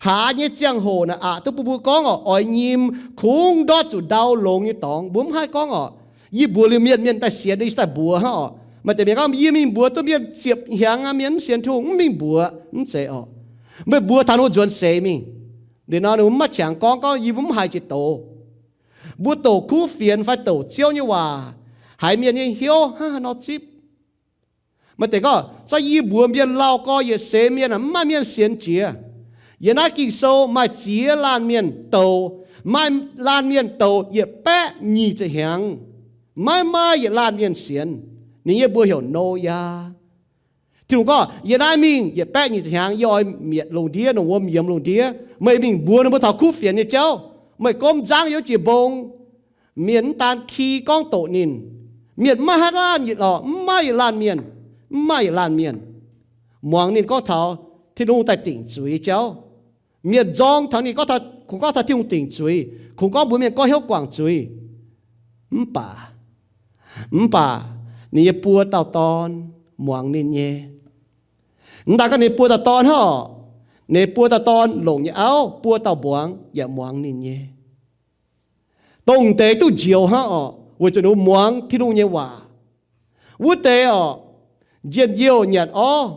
Haaz nyei ziangh hoc naaic aqc duqv bun mbuo gorngv orqc, oix nyim, kungx ndortv zuqc ndau longx nyei dorngx. Mbuo mv haih gorngv orqc, yie mbuox liuz mienh, mienh daaih sienx, yie daaih mbuox hnangv orqc. Maaih deix mienh gorngv, yie mingh mbuox duqv mienh ziepc hnyangx aqv, mienh mv sienx Tin-Hungh, mv mingh mbuox, mv zeiz orqc. Meih mbuox taux ninh mbuo nzuonx seix mingh. Liuz nor ninh mbuo mv maaih qangx gorngv, gorngv yie mbuo mv haiz jiex doz. Mbuo douc kuv fienx fai douc Ziouv nyei waac, haiz mienh nyei hnyouv hnangv haaix nor zipv. Maaih deix gorngv, za'gengh yie mbuox mienh lauh gorx yietc seix mienh aah, mv maaih mienh sienx jiex. Yiem naaiv Ging-Sou maaih ziex laanh mienh douc, maaih laanh mienh douc yietc baeqv nyic ziepc hnyangx, maiv maaih yietc laanh mienh sienx. Ninh nyei mbuox heuc Noyaa. Tin-Hungh gorngv, yiem naaiv mingh yietc baeqv nyic ziepc hnyangx, yie oix mietc lungh ndiev, longc wuom yiemx lungh ndiev. Meih mingh mbuox ninh mbuo taux kuv fienx nyei jauv. Meih gomv nzangv yiem jiex mbong. Mienh mv daan ki gorngv doqc ninh. Mienh mv maaih haaix laanh yietc lorqc, mv maaih yietc laanh mienh, mv maaih yietc laanh mienh muangx ninh gorngv taux Tin-Hungh daaih dingc zuiz nyei jauv. Mienh nzorng taux ninh, kungx gorngv taux Tin-Hungh dingc zuiz, kungx gorngv mbuox mienh gorngv hnyouv guangc zuiz. Mv baac, mv baac ninh nyei buo dauh dorn muangx ninh nyei. Mv daan gorngv ninh buo dauh dorn hnangv orqc, ninh buo dauh dorn longc nyei auv, buo dauh mbuangz yaac muangx ninh nyei. Dongh deix duqv njoux hnangv orqc, weic zuqc ninh mbuo muangx Tin-Hungh nyei waac. Wuov deix orqc, njien-youh nyanc orv,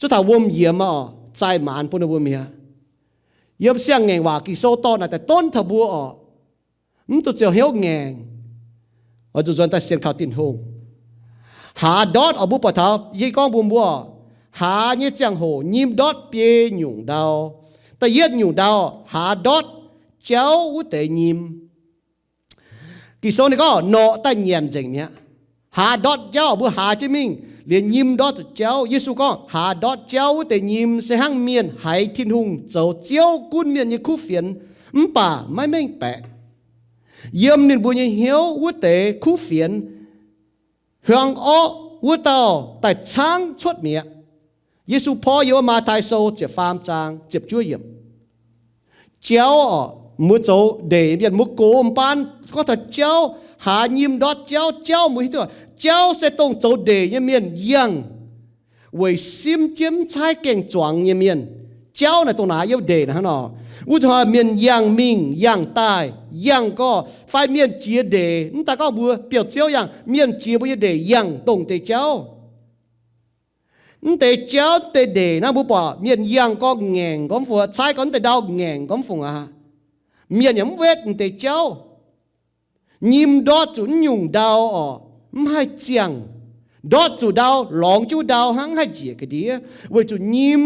zuov taux wuom yiemx orqc, zaih maanz bun ninh mbuo mi'aqv. Yiem Siang-Ngaengc Waac Ging-Sou dorh naaic daaih donv taux mbuo orqc, mv duqv ziouc hnyouv ngaengc, oix zuqc nzuonx daaih sienx kaux Tin-Hungh. Haaz ndortv orqc, mbuo buatc taux yie gorngv mbuox mbuo orqc, haaz nyei ziangh hoc nyim ndortv biei nyungc ndau. Da'yietv nyungc ndau, haaz ndortv jauv wuov deix nyim. Ging-Sou ninh gorngv norqc daaih nyanc nzengc mi'aqv. Haaz ndortv jauv, mbuo haaz jienv mingh liuz nyim ndortv zuqc jauv. Yesu gorngv haaz ndortv jauv wuov deix nyim se hnangv mienh haiz Tin-Hungh zoux Ziouv gunv mienh nyei kuv fienx, mv baac maiv mengh baeqc. Yiem ninh mbuo nyei hnyouv wuov deix kuv fienx, hiuang orqv wuov dauh daaih caangv cuotv mi'aqv. Yesu porv yiem wuov Matv^tai Sou ziepc faam zaang ziepc juov yiemc. Jauv orqc, mbuo zoux ndeic mienh mbuo gox mbaan gorngv taux jauv, haaz nyim ndortv jauv, jauv mbuo hiuv duqv, jauv se dongh zoux ndeic nyei mienh yangh, weic simv jienv mv caaiv gaeng-zuangx nyei mienh. Jauv naaic dongh naaiv yiem ndeic naaic hnangv nor. Wuov zanc mienh yangh mingh yangh daaih, yangh gorx, fai mienh jiex ndeic, mv daan gorngv mbuo biauv-ziouv yangh, mienh jiex mbuo nyei ndeic yangh dongh deix jauv. Mv deix jauv deix ndeic naaiv mbuo buatc mienh yangh gorx ngaengc gormx fungc, caaiv gorx mv deix ndau ngaengc gormx fungc aqv. Mienh yaac mv wetv mv deix jauv. Nyim ndortv zuqc mv nyungc ndau orqc, mv haih ziangh. Ndortv zuqc ndau lorngx jienv wuov ndau hnangv, mv haih njiec ga'ndiev, weic zuqc nyim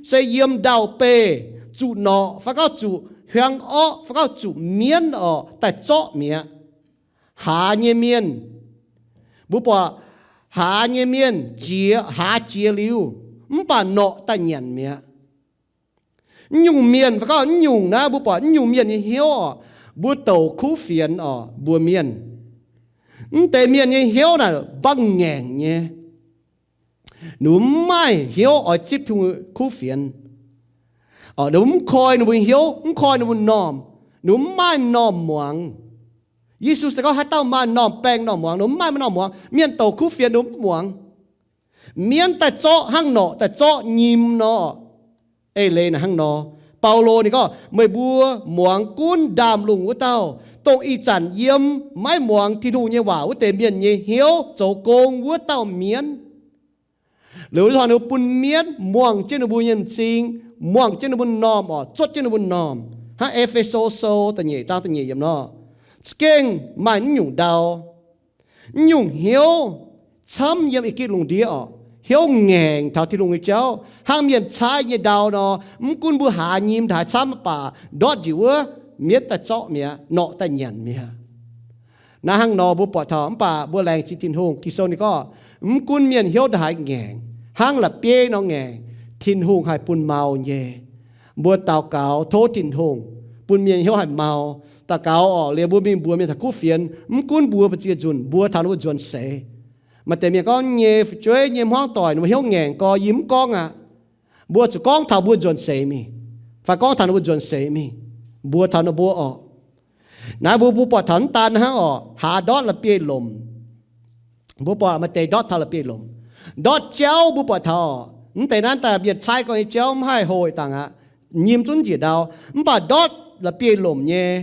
se yiem ndau-beih zuqc norqc fai gauh zuqc hiuang orqv fai gauh zuqc mienv orqc daaih zorqv mi'aqv. Haaz nyei mienh, mbuo buatc haaz nyei mienh jiex, haaz jiex liuz, mv baac norqc daaih nyanc mi'aqv. Mv nyungc mienh fai gauh mv nyungc naaiv, mbuo buatc mv nyungc mienh nyei hnyouv orqc, mbuo douc kuv fienx orqc mbuox mienh. Mv deix mienh nyei hnyouv naaic mbangh ngaengc nyei. Ninh mbuo mv maaih hnyouv oix zipv Tin-Hungh kuv fienx. Ninh mbuo mv koi ninh mbuo hnyouv, mv koi ninh mbuo m'normh. Ninh mbuo mv maaih m'normh muangx. Yesu se gorngv haaix dauh maaih m'normh baengh m'normh muangx, ninh mbuo mv maaih m'normh muangx. Mienh douc kuv fienx ninh mbuo mv muangx. Mienv daaih zorqv hnangv norqc daaih zorqv nyim nor. Eix leiz naaic hnangv nor, Baulo ninh gorngv, meih mbuo muangx gunv ndaamv-lungh wuov dauh, dongh ih zanc yiem maiv muangx Tin-Hungh nyei waac wuov deix mienh nyei hnyouv zoux gong wuov dauh mienv. Liuz hnoi ninh mbuo bun mienv muangh jienv ninh mbuo nyei m'zing, muangh jienv ninh mbuo m'normh orqc, zuotv jienv ninh mbuo m'normh. Hnangv E^fe^so Sou da'nyeic zaang da'nyeic yiemc nor, za'gengh maaih naaiv nyungc ndau, naaiv nyungc hnyouv camv yiem ih gitv lungh ndiev orqc. Hnyouv ngaengc taux Tin-Hungh nyei jauv, hnangv mienh caaiv nyei ndau nor. Mv gunv mbuo haaz nyim ndaaix camv mv baac ndortv njiec wuov mietv daaih zorqv mi'aqv, norqc daaih nyanc mi'aqv. Naaiv hnangv nor mbuo buatc taux, mv baac mbuo laengz zingh Tin-Hungh. Ging-Sou ninh gorngv, mv gunv mienh hnyouv ndaaix ngaengc, hnangv la'bieiv nor ngaengc, Tin-Hungh haih bun mau nyei. Mbuo daux gaux tov Tin-Hungh bun mienh hnyouv haih mau. Daux gaux orqc, liuz mbuo mingh mbuox mienh taux kuv fienx, mv gunv mbuox mbu'ziex nzunc, mbuox taux ninh mbuo nzuonx seix. Maaih deix mienh gorngv nyei fu'jueiv nyei hmuangv doic, ninh mbuo hnyouv ngaengc gorx, yie mv gorngv aqv. Mbuo zuqc gorngv taux mbuo nzuonx seix mingh, fai gorngv taux ninh mbuo nzuonx seix mingh, mbuox taux ninh mbuo orqc. Naaiv mbuo, mbuo buatc taux mv daan hnangv orqc, haaz ndortv la'bieiv-lomc. Mbuo buatc maaih deix ndortv taux la'bieiv-lomc. Ndortv jauv mbuo buatc taux, mv deix naaiv daaih mienh caaiv gorngv nyei jauv mv haih hlo dangh aqv, nyim zungv njiec ndau. Mv baac ndortv la'bieiv-lomc nyei,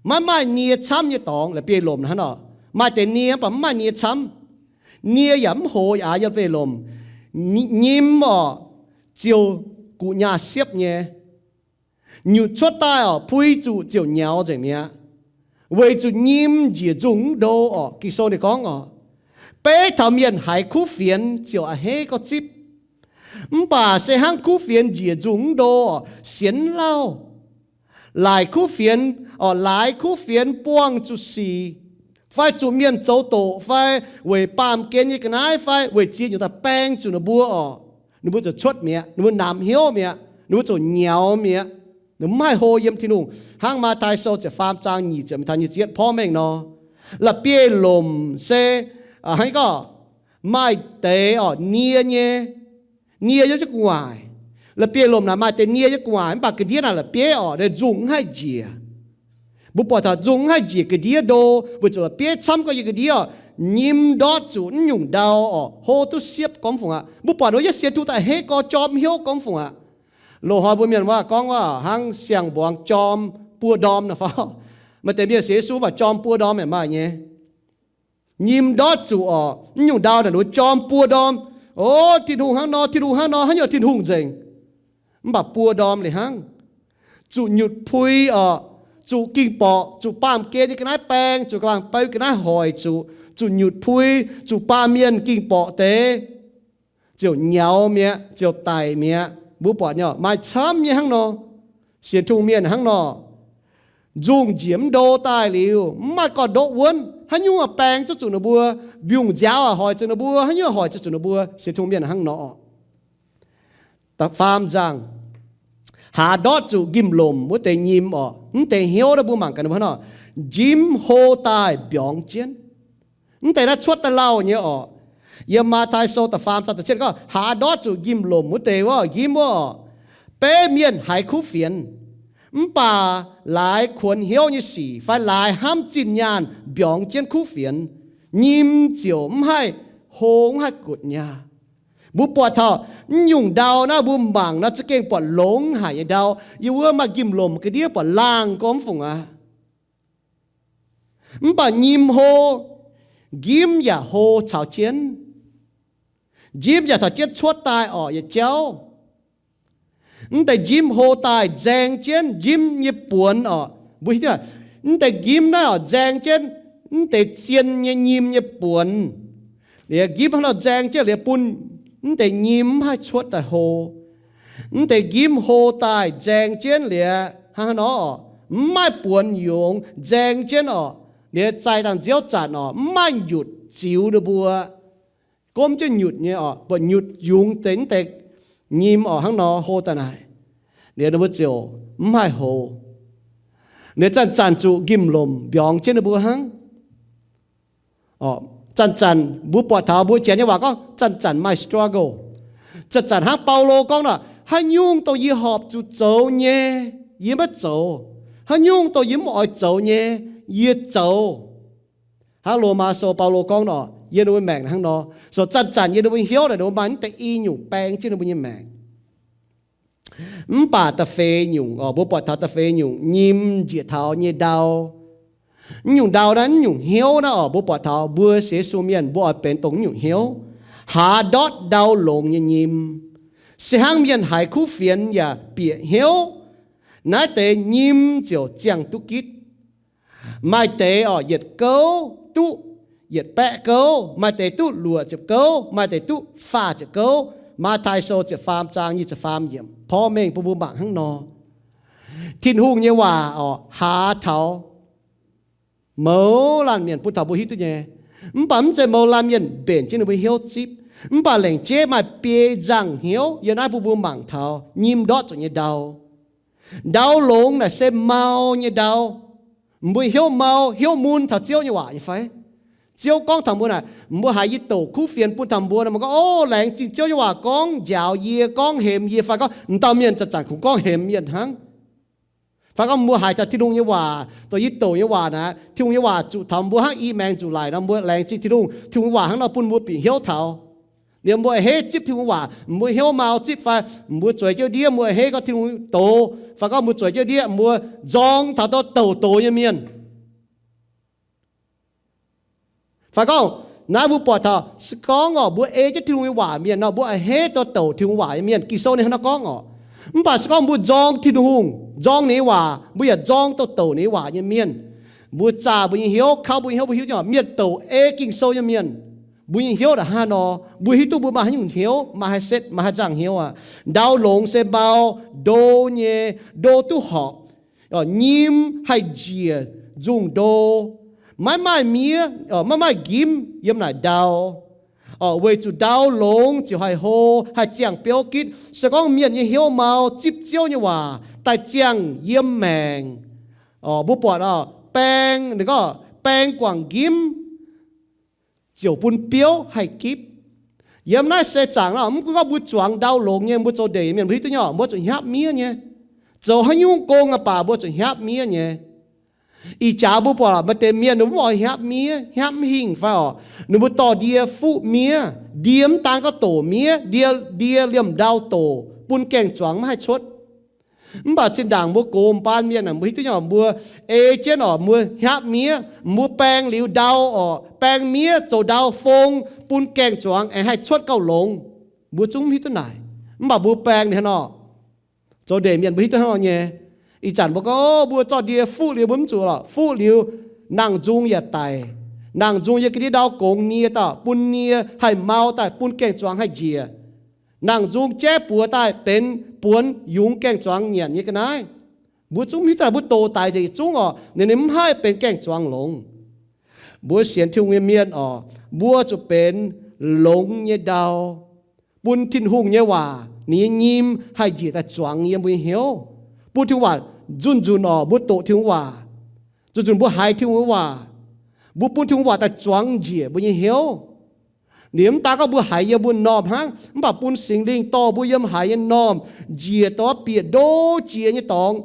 maiv maaih nie camv nyei dorngx. La'bieiv-lomc hnangv nor, maaih deix nie mv baac mv maaih nie camv. Nie yaac mv hoz aqv, yiem la'bieiv-lomc. Nyim orqc, ziouc guqc nyaah siepv nyei. Nyutc cuotv daaih orqc, pui zuqc ziouc nyaux nzengc mi'aqv, weic zuqc nyim njiec nzungh mv ndo orqc. Ging-Sou ninh gorngv orqc, beiv taux mienh haiz kuv fienx ziouc a'hneiv gorngv zipv. Mv baac se hnangv kuv fienx njiec nzungh mv ndo orqc, sienx lauh, laaix kuv fienx orqc, laaix kuv fienx buangh zuqc sic, fai zuqc mienh zoux doqc, fai weic baamh gen nyei ga'naaiv, fai weic ziex nyungc daaih baeng zuqc ninh mbuo orqc, ninh mbuo ziouc cuotv mi'aqv, ninh mbuo namx hnyouv mi'aqv, ninh mbuo ziouc nyaux mi'aqv. Ninh mbuo mv haih hlo yiem Tin-Hungh. Hnangv Matv^tai Sou ziepc faam zaang nyic ziepc mingh taux nyic ziepc yietv porv mengh nor, la'bieiv-lomc se, hnangv gorngv, maaih deix orqc nie nyei, nie yiem jienv gu'nguaaic. La'bieiv-lomc naaic maaih deix nie yiem gu'nguaaic, mv baac ga'ndiev naaic la'bieiv orqc, nzungh mv haih njiec. Mbuo buatc taux nzungh mv haih njiec ga'ndiev ndo, weic zuqc la'bieiv camv gorngv yiem ga'ndiev orqc, nyim ndortv zuqc naaiv nyungc ndau orqc, hlo duqv siepv gorngv fungc aqv. Mbuo buatc nor yietv sienx Tin-Hungh daaih a'hneiv gorx jorm hnyouv gorngv fungc aqv. Loz-hnoi mbuo mienh waac gorngv waac hnangv siang-mbuangz jorm buo ndorm naaic fai? Maaih deix mienh sienx Yesu mv baac jorm buo ndorm yaac maaih nyei. Nyim ndortv zuqc orqc, naaiv nyungc ndau naaic ninh mbuo jorm buo ndorm. O, Tin-Hungh hnangv nor, Tin-Hungh hnangv nor, haaix nyungc Tin-Hungh nzengc. Mv baac buo ndorm liuz hnangv, zuqc nyutc pui orqc, zuqc ging-borqc, zuqc baamh gen nyei ga'naaiv baeng, zuqc baamh beu ga'naaiv hoic zuqc, zuqc nyutc pui, zuqc baamh mienh ging-borqc deix ziouc nyaux mi'aqv, ziouc daic mi'aqv. Mbuo buatc nyei maaih camv nyei hnangv nor. Sienx Tin-Hungh mienh hnangv nor, nzungh njiec mv ndo daaih liuz, mv maaih gorn-ndoqv wuonv, haaix nyungc baeng zuqc zuqc ninh mbuo, mbiungc nziaaux aac hoic zuqc ninh mbuo, haaix nyungc hoic zuqc zuqc ninh mbuo. Sienx Tin-Hungh mienh hnangv nor. Da'faam nzangc, haaz ndortv zuqc nqimh-lomc wuov deix nyim orqc. Mv deix hnyouv naaiv mbuo mangc gaax ninh mbuo hnangv nor, njimv hlo daaih mbiorngz jienv. Mv deix naaiv cuotv daaih lauh nyei orqc. Yiem Matv^tai Sou da'faam zaang da'cietv gorngv, haaz ndortv zuqc nqimh-lomc wuov deix wuov njimv wuov orqc, beiv mienh haiz kuv fienx, mv baac laaix kuonx hnyouv nyei sic fai laaix hnamv zinh nyaanh mbiorngz jienv kuv fienx, nyim ziouc mv haih hlo, mv haih gutv nyaah. Mbuo buatc taux naaiv nyungc ndau naaiv mbuo mangc nor za'gengh buatc longx haic nyei ndau. Yiem wuov maaih nqimh-lomc ga'ndiev buatc laangh gormx fungc aqv. Mv baac nyim hlo, njimv yaac hlo caux jienv. Njimv yaac caux jienv cuotv daaih orqc yietc jauv. Mv deix njimv hlo daaih nzaeng jienv njimv nyei buonx orqc. Mbuo hiuv duqv, mv deix njimv naaiv orqc nzaeng jienv mv deix zien nyei nyim nyei buonx. Liuz njimv hnangv nor nzaeng jienv liuz bun mv deix nyim mv haih cuotv daaih hlo. Mv deix njimv hlo daaih nzaeng jienv liuz hnangv haaix nor orqc, mv maaih buonx yungz nzaeng jienv orqc. Liuz zaih dangh nziouv zanc orqc, mv maaih nyutc ziux ninh mbuo. Gomv jienv nyutc nyei orqc, buatc nyutc yungz deix mv deix nyim orqc hnangv nor hlo daaih naaic. Liuz ninh mbuo ziouc mv haih hlo. Liuz zanc-zanc zuqc nqimh-lomc mbiorngz jienv ninh mbuo hnangv. Zanc-zanc mbuo buatc taux mbuo janx nyei waac gorngv zanc-zanc maaih struggle. Zanc-zanc hnangv Baulo gorngv nor, haaix nyungc dongh yie horpc zuqc zoux nyei, yie maiv zoux. Haaix nyungc dongh yie mv oix zoux nyei, yie zoux. Hnangv Lomaa Sou Baulo gorngv nor, yiem ninh mbuo maengc hnangv nor. So zanc-zanc yiem ninh mbuo hnyouv naaic ninh mbuo maaih mv deix i nyungc baeng jienv ninh mbuo nyei maengc. Mv baac da'feix nyungc orqc, mbuo buatc taux da'feix nyungc nyim njiec taux nyei ndau. Mv nyungc ndau naaiv, mv nyungc hnyouv naaiv orqc, mbuo buatc taux mbuo sienx Yesu mienh mbuo oix benx dongh mv nyungc hnyouv, haaz ndortv ndau longx nyei nyim. Se hnangv mienh haiz kuv fienx yaac bieqc hnyouv, Naaiv deix nyim ziouc ziangh duqv gitv. Maaih deix oc, yietc gouv duqv yietc baeqv gouv, maaih deix duqv luoqc ziepc gouv, maaih deix duqv faah ziepc gouv. Matv^tai Sou ziepc faam zaang nyic ziepc faam yiemc porv mengh bun mbuo mangc hnangv nor. Tin-Hungh nyei waac oc, haaz taux mouz laanh mienh bun taux mbuo hiuv duqv nyei. Mv baac mv zeiz mouz laanh mienh mbenc jienv ninh mbuo hnyouv zipv. Mv baac lengc jeiv maaih biei nzangc hnyouv yiem naaiv bun mbuo mangc taux nyim ndortv zuqc nyei ndau. Ndau longx naaic se mau nyei ndau. Mbuo hnyouv mau, hnyouv mun taux Ziouv nyei waac nyei fai? Ziouv gorngv taux mbuo naaic, mbuo haiz yie douc kuv fienx bun taux mbuo nor, mbuo gorngv, O, laengz zingh Ziouv nyei waac gorngv njaaux yie, gorngv hemx yie, fai gorngv m'dauh mienh zanc-zanc kungx gorngv hemx mienh hnangv. Fai gorngv mbuo haiz taux Tin-Hungh nyei waac, dongh yie douc nyei waac naaic, Tin-Hungh nyei waac zuqc taux mbuo hnangv i maengx nzuqc laic nor, mbuo laengz zingh Tin-Hungh. Tin-Hungh waac hnangv nor bun mbuo bieqc hnyouv taux. Liemh mbuo a'hneiv zipv Tin-Hungh waac, mbuo hnyouv mau zipv fai mbuo zueiz jienv ndiev, mbuo a'hneiv gorngv Tin-Hungh doz, fai gorngv mbuo zueiz jienv ndiev mbuo nzorng taux douc doz nyei mienh. Fai gorngv naaiv mbuo buatc taux se gorngv oc, mbuo ei jienv Tin-Hungh nyei waac mienh nor, mbuo a'hneiv douc Tin-Hungh waac nyei mienh. Ging-Sou ninh hnangv nor gorngv oc. Mv baac se gorngv mbuo nzorng Tin-Hungh, nzorng ninh nyei waac, mbuo yaac nzorng douc doz ninh nyei waac nyei mienh, mbuo zaah mbuo nyei hnyouv, kauv mbuo nyei hnyouv, mbuo hiuv duqv mienh douc ei Ging-Sou nyei mienh, mbuo nyei hnyouv ndongc haaix nor, mbuo hiuv duqv mbuo maaih haaix nyungc hnyouv, maaih haaix setv, maaih haaix nzangc hnyouv aqv. Ndau longx se mau, ndo nyei, ndo duqv horpc. Nyim haih njiec nzungh ndo. Maiv maaih miev, maiv maaih nqimv yiem naaic ndau. Weic zuqc ndau longx ziouc haih hlo, haih ziangh biouv gitv. Se gorngv mienh nyei hnyouv mau zipv Ziouv nyei waac daaih ziangh yiem maengc, mbuo buatc baeng, ninh gorngv baeng guangc nqimv ziouc bun biouv haih gipv. Yiem naaiv seix zaangc nor, mv gunv gorngv mbuo zuangx ndau longx nyei, mbuo zoux ndeic mienh, mbuo hiuv duqv nyei, mbuo zuqc hnyapv miev nyei. Zoux haaix nyungc gong aqv baac mbuo zuqc hnyapv miev nyei. Ih jaax mbuo buatc maaih deix mienh ninh mbuo mv oix hnyapv miev, hnyapv mv hingh fai oc, ninh mbuo dorh ndie fuqv miev. Ndie mv daan gorngv doqc miev, ndie, ndie liemh ndau doqc, bun gaeng-zuangx maiv haih cuotv. Mv baac zinh ndaangc mbuo gox baan mienh aah, mbuo hiuv duqv nyei, mbuo ei jienv oc, mbuo hnyapv miev, mbuo baeng liuz ndau oc, baeng miev zoux ndau fong, bun gaeng-zuangx aengx haih cuotv gauh longx. Mbuo zungv mv hiuv duqv naaic. Mv baac mbuo baeng ninh hnangv nor. Zoux ndeic mienh mbuo hiuv duqv hnangv nor nyei. Ih zanc mbuo gorngv mbuo zorqv ndie fuqv liuz mbuo mv zuqc lorqc, fuqv liuz nangh nzung yaac daic. Nangh nzung yiem ga'ndiev ndau gongx nie daaih, bun nie haih mau daaih, bun gaeng-zuangx haih njiec. Nangh nzung jaiv buoz daaih benx buonc yungz gaeng-zuangx nyanc nyei ga'naaiv. Mbuo zungv mv hiuv duqv mbuo doqc daic nzengc yietc zungv oc, ninh, ninh mv haih benx gaeng-zuangx longx. Mbuo sienx Tin-Hungh nyei mienh oc, mbuo zuqc benx longx nyei ndau, bun Tin-Hungh nyei waac, ninh nyei nyim haih njiec daaih zuangx yiem mbuo nyei hnyouv, bun Tin-Hungh waac nzunc-nzunc oc, mbuo doqc Tin-Hungh waac, nzunc-nzunc mbuo haiz Tin-Hungh waac, mbuo bun Tin-Hungh waac daaih zuangx njiec mbuo nyei hnyouv. Ninh mv daan gorngv mbuo haiz yiem mbuo m'normh hnangv, mv baac bun Singx Lingh dorh mbuo yiem haaix nyei m'normh njiec dongh bieqc ndo jiex nyei dorngx.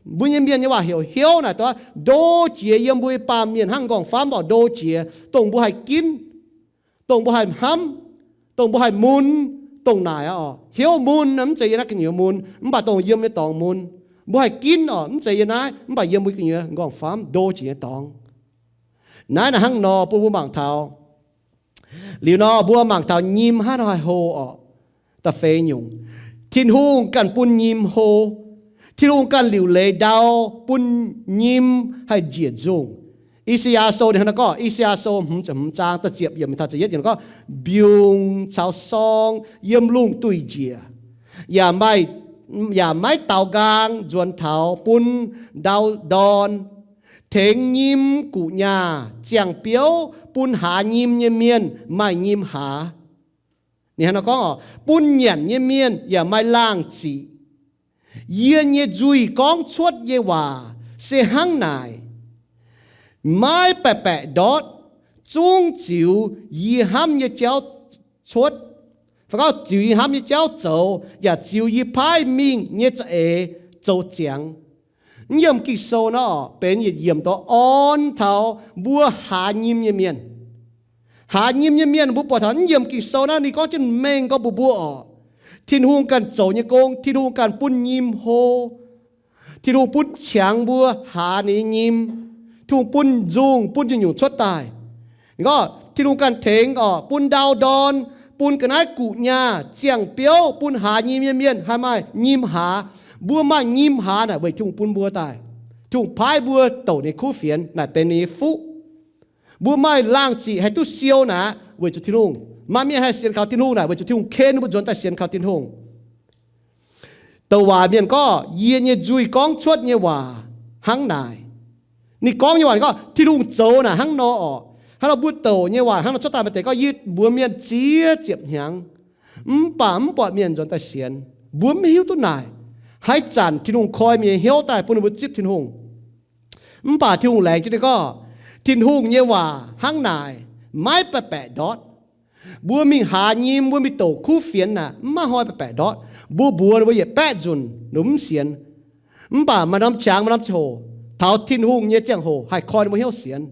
Mbuo nyei mienh nyei waac heuc hnyouv naaic dongh ndo jiex yiem mbuo nyei baamh mienh hnangv m'nqorngv-faamv oc, ndo jiex, dongh mbuo haih ginv, dongh mbuo haih hnamv, dongh mbuo haih mun, dongh naaic aqv oc. Hnyouv mun mv zeiz yiem naaiv gu'nyuoz mun, mv baac dongh yiem nyei dorngx mun. Mbuo haih ginv oc, mv zeiz yiem naaiv, mv baac yiem mbuo gu'nyuoz m'nqorngv-faamv ndo jiex nyei dorngx. Naaiv naaic hnangv nor bun mbuo mangc taux. Liuz nor mbuo mangc taux nyim hnangv nor haih hlo oc. Da'feix nyungc, Tin-Hungh ganh bun nyim hlo. Tin-Hungh ganh liuc leiz ndau bun nyim haih njiec nzungh. I^saa^yaa Sou ninh hnangv nor gorngv, I^saa^yaa Sou hmz ziepc hmz zaang da'ziepc yiemc taux ziepc yietv yiemc gorngv, mbiungc caux sorng yiem lungh duih njiec, yaac maiv, yaac maiv daaux nqaang nzuonx taux bun ndau ndorn, tengx nyim guqc nyaah ziangh biouv bun haaz nyim nyei mienh maaih nyim haaz. Ninh hnangv nor gorngv oc, bun nyanc nyei mienh yaac maaih laangh ziqc. Yie nyei nzuih gorngv cuotv nyei waac se hnangv naaic, maiv baeqc baeqc ndortv, zungv ziux yie hnamv nyei jauv cuotv. Fai gorngv ziux yie hnamv nyei jauv zoux, yaac ziux yie paaiv mingh nyei za'eix zoux ziangx. Mv yiem Ging-Sou nor benx yietc yiemc dongh orn taux mbuo haaz nyim nyei mienh. Haaz nyim nyei mienh mbuo buatc taux mv yiem Ging-Sou naaiv ninh gorngv jienv mengh gorngv mbuox mbuo oc, Tin-Hungh ganh zoux nyei gong, Tin-Hungh ganh bun nyim hlo. Tin-Hungh bun qangx mbuo haaz ninh nyei nyim. Tin-Hungh bun nzungh, bun nyungc-nyungc cuotv daaih. Ninh gorngv Tin-Hungh ganh tengx oc, bun ndau ndorn, bun ga'naaiv guqc nyaah ziangh biouv, bun haaz nyim nyei mienh haih maaih nyim haaz. Mbuo maaih nyim hlaax naaic weic Tin-Hungh bun mbuo daaih. Tin-Hungh paaiv mbuo douc ninh kuv fienx naaic benx ninh nyei fuqv. Mbuo maaih laangh ziqc haih duqv siou naaic weic zuqc Tin-Hungh. Maaih mienh haih sienx kaux Tin-Hungh naaic weic zuqc Tin-Hungh ken mbuo nzuonx daaih sienx kaux Tin-Hungh. Douc waac mienh gorngv, yie nyei nzuih gorngv cuotv nyei waac hnangv naaic. Ninh gorngv nyei waac ninh gorngv Tin-Hungh zoux naaic hnangv nor orqc. Hnangv nor mbuo douc nyei waac hnangv nor cuotv daaih maaih deix gorngv, yie mbuox mienh ziex ziepc hnyangx, mv baac mv buatc mienh nzuonx daaih sienx. Mbuo mv hiuv duqv naaic. Haaix zanc Tin-Hungh koi mienh nyei hnyouv daaih bun ninh mbuo zipv Tin-Hungh. Mv baac Tin-Hungh laengz jienv ninh gorngv, Tin-Hungh nyei waac hnangv naaic, maiv baeqc baeqc ndortv. Mbuo mingh hlaax nyim, mbuo mingh douc kuv fienx naaic, mv maaih hnoi baeqc baeqc ndortv. Mbuo mbuox ninh mbuo yietc baeqv nzunc, ninh mbuo mv sienx. Mv baac maaih norm qangx, maaih norm ziangh hoc, taux Tin-Hungh nyei ziangh hoc haih koi ninh mbuo hnyouv sienx.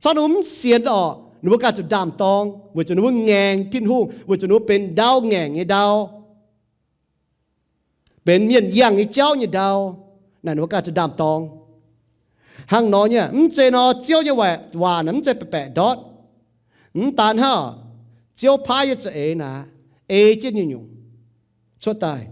Corc ninh mbuo mv sienx orqc, ninh mbuo ganh zuqc ndaam-dorng, weic zuqc ninh mbuo ngaengc Tin-Hungh, weic zuqc ninh mbuo benx ndau ngaengc nyei ndau, benx mienh yangh nyei jauv nyei ndau. Naaic ninh mbuo ganh zuqc ndaam-dorng. Hnangv nor nyei, mv zeiz nor, Ziouv nyei waac naaic mv zeiz baeqc baeqc ndortv. Mv daan hnangv, Ziouv paaiv nyei za'eix naaic, ei jienv nyungc-nyungc cuotv daaih.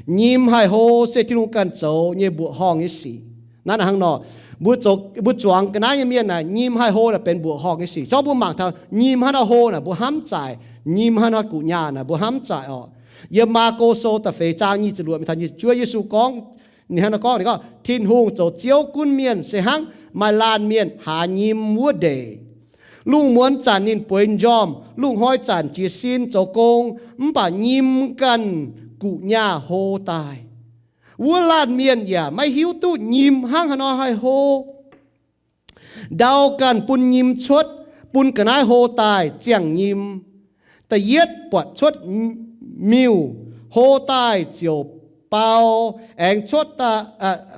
Nyim haih hlo se Tin-Hungh ganh zoux nyei mbuoqc horngh nyei sic. Naaiv hnangv nor, mbuo zuangx ga'naaiv nyei mienh naaic, nyim haih hlo naaic benx mbuoqc horngh nyei sic. Zorqv mbuo mangc taux nyim hnangv nor hlo naaic mbuo hnamv zaaic, nyim hnangv nor guqc nyaah naaic mbuo hnamv zaaic orqc. Yiem Maako Sou da'feix zaang nyic ziepc luoqc mingh taux nyic ziepc juov, Yesu gorngv, ninh hnangv nor gorngv, ninh gorngv, Tin-Hungh zoux Ziouv gunv mienh se hnangv maaih laanh mienh hlaax nyim wuov ndeic. Lungh muonz zanc ninh bueix njormh, lungh hnoi zanc jiez sin zoux gong, mv baac nyim ganh guqc nyaah hlo daaih. Wuov laanh mienh yaac maiv hiuv duqv nyim hnangv haaix nor haih hlo. Ndau ganh bun nyim cuotv, bun ga'naaiv hlo daaih ziangh nyim. Da'yietv buatc cuotv miuh, hlo daaih ziouc bau, aengx cuotv,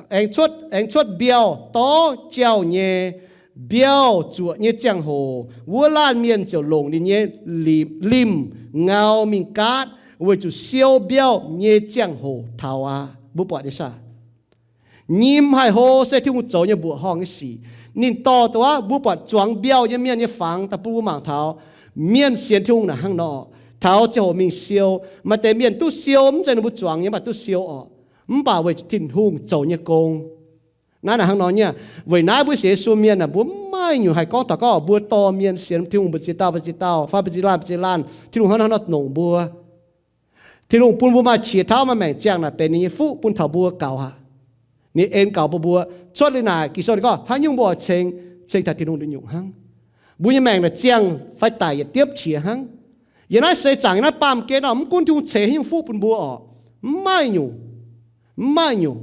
aengx cuotv mbiauh dorv jauh nyei. Mbiauh zuoqc nyei ziangh hoc, wuov laanh mienh ziouc longc ninh nyei limc ngau mingh gaatv, weic zuqc siou mbiauh nyei ziangh hoc taux aqv. Mbuo buatc nyei saah? Nyim haih hlo se Tin-Hungh zoux nyei mbuoqc horngh nyei sic. Ninh dorh duqv, mbuo buatc zuangx mbiauh nyei mienh nyei fangx daaih bun mbuo mangc taux mienh sienx Tin-Hungh naaic hnangv nor, taux ziangh hoc mingh siou. Maaih deix mienh duqv siou mv zeiz ninh mbuo zuangx nyei, mv baac duqv siou orqc, mv baac weic Tin-Hungh zoux nyei gong. Naaiv naaic hnangv nor nyei. Weic naaiv mbuo sienx Yesu mienh aah, mbuo mv maaih nyungc haih gorngv taux gorngv mbuo dorh mienh sienx Tin-Hungh mbu'ziex dauh mbu'ziex dauh fai mbu'ziex laanh mbu'ziex laanh, Tin-Hungh hnangv nor nongc mbuo. Tin-Hungh bun mbuo maaih qiex tauv maaih maengc ziangh naaic benx ninh nyei fuqv bun taux mbuo gaux aqv. Ninh en gaux bun mbuo. Cuotv liuz naaic Ging-Sou ninh gorngv haaix nyungc mbuo oix ceng, ceng taux Tin-Hungh nduqc nyungc hnangv. Mbuo nyei maengc naaic ziangh fai daic yietc diepv qiex hnangv. Yiem naaiv seix zaangc, yiem naaiv baamh gen nor, mv gunv Tin-Hungh ceix haaix nyungc fuqv bun mbuo orqc, mv maaih nyungc, mv maaih nyungc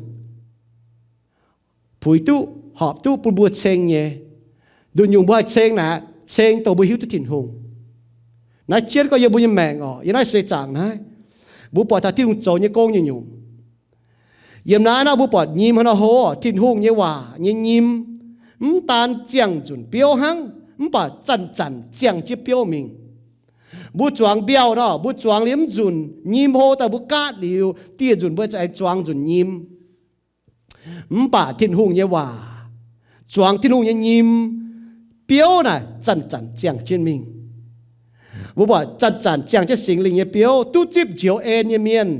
puix duqv, horpc duqv bun mbuo ceng nyei. Nduqc nyungc mbuo haih ceng naaic, ceng dongh mbuo hiuv duqv Tin-Hungh. Naaiv jienv gorngv yiem mbuo nyei maengc orqc, yiem naaiv seix zaangc naaiv, mbuo buatc taux Tin-Hungh zoux nyei gong nyungc-nyungc. Yiem naaiv nor mbuo buatc nyim hnangv nor hlo, Tin-Hungh nyei waac nyei nyim mv daan ziangh nzunc biouv hnangv, mv baac zanc-zanc ziangh jienv biouv mingh. Mbuo zuangx mbiauh nor, mbuo zuangx liuz mv nzunc, nyim hlo daaih mbuo gaatv liuz, dieh nzunc mbuo aengx zuangx nzunc nyim. Mv baac Tin-Hungh nyei waac, zuangx Tin-Hungh nyei nyim, biouv naaic zanc-zanc ziangh jienv mingh. Mbuo buatc zanc-zanc ziangh jienv Singx Lingh nyei biouv, duqv zipv njoux en nyei mienh,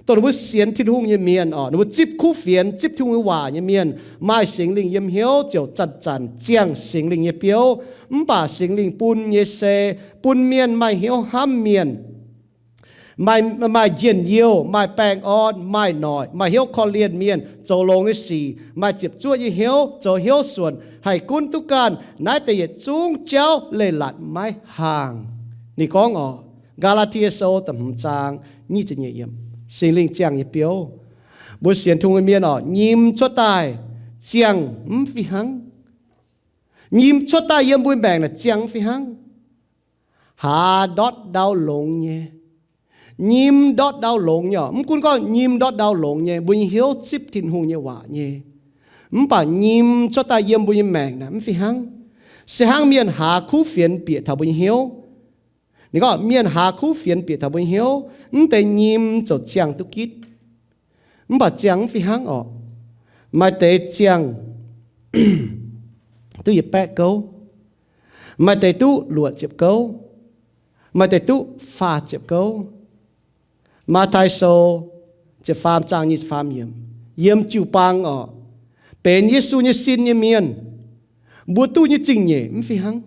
dongh ninh mbuo sienx Tin-Hungh nyei mienh orqc, ninh mbuo zipv kuv fienx, zipv Tin-Hungh nyei waac nyei mienh, maaih Singx Lingh yiem hnyouv ziouc zanc-zanc ziangh Singx Lingh nyei biouv. Mv baac Singx Lingh bun nyei se bun mienh maaih hnyouv hnamv mienh, maaih, maaih njien-youh, maaih baengh orn, maaih noic, maaih hnyouv korv-lienh mienh, zoux longx nyei sic, maaih ziepc zuoqv nyei hnyouv, zoux hnyouv suonc, haih gunv duqv ganh. Naaiv deix yietc zungv jauv leiz-latc maiv haangh. Ninh gorngv orqc, Gaa^laa^tie Sou da'hmz zaang nyic ziepc nyeic yiemc, Singx Lingh ziangh nyei biouv. Mbuo sienx Tin-Hungh nyei mienh orqc, nyim cuotv daaih ziangh mv fih hnangv. Nyim cuotv daaih yiem mbuo maengc naaic ziangh mv fih hnangv. Haaz ndortv ndau longx nyei. Nyim ndortv ndau longx nyei orqc. Mv gunv gorngv nyim ndortv ndau longx nyei, mbuo nyei hnyouv zipv Tin-Hungh nyei waac nyei, mv baac nyim cuotv daaih yiem mbuo nyei maengc naaic mv fih hnangv. Se hnangv mienh haaz kuv fienx bieqc taux mbuo nyei hnyouv. Ninh gorngv mienh haaz kuv fienx bieqc taux mbuo nyei hnyouv, mv deix nyim ziouc ziangh duqv gitv. Mv baac ziangh mv fih hnangv orqc. Maaih deix ziangh duqv yietc baeqv gouv, maaih deix duqv luoqc ziepc gouv, maaih deix duqv faah ziepc gouv. Matv^tai Sou ziepc faam zaang nyic ziepc faam yiemc. yiem jiu-baang oc, benx Yesu nyei sin nyei mienh, mbuo duqv nyei zingh nyeic mv fih hnangv.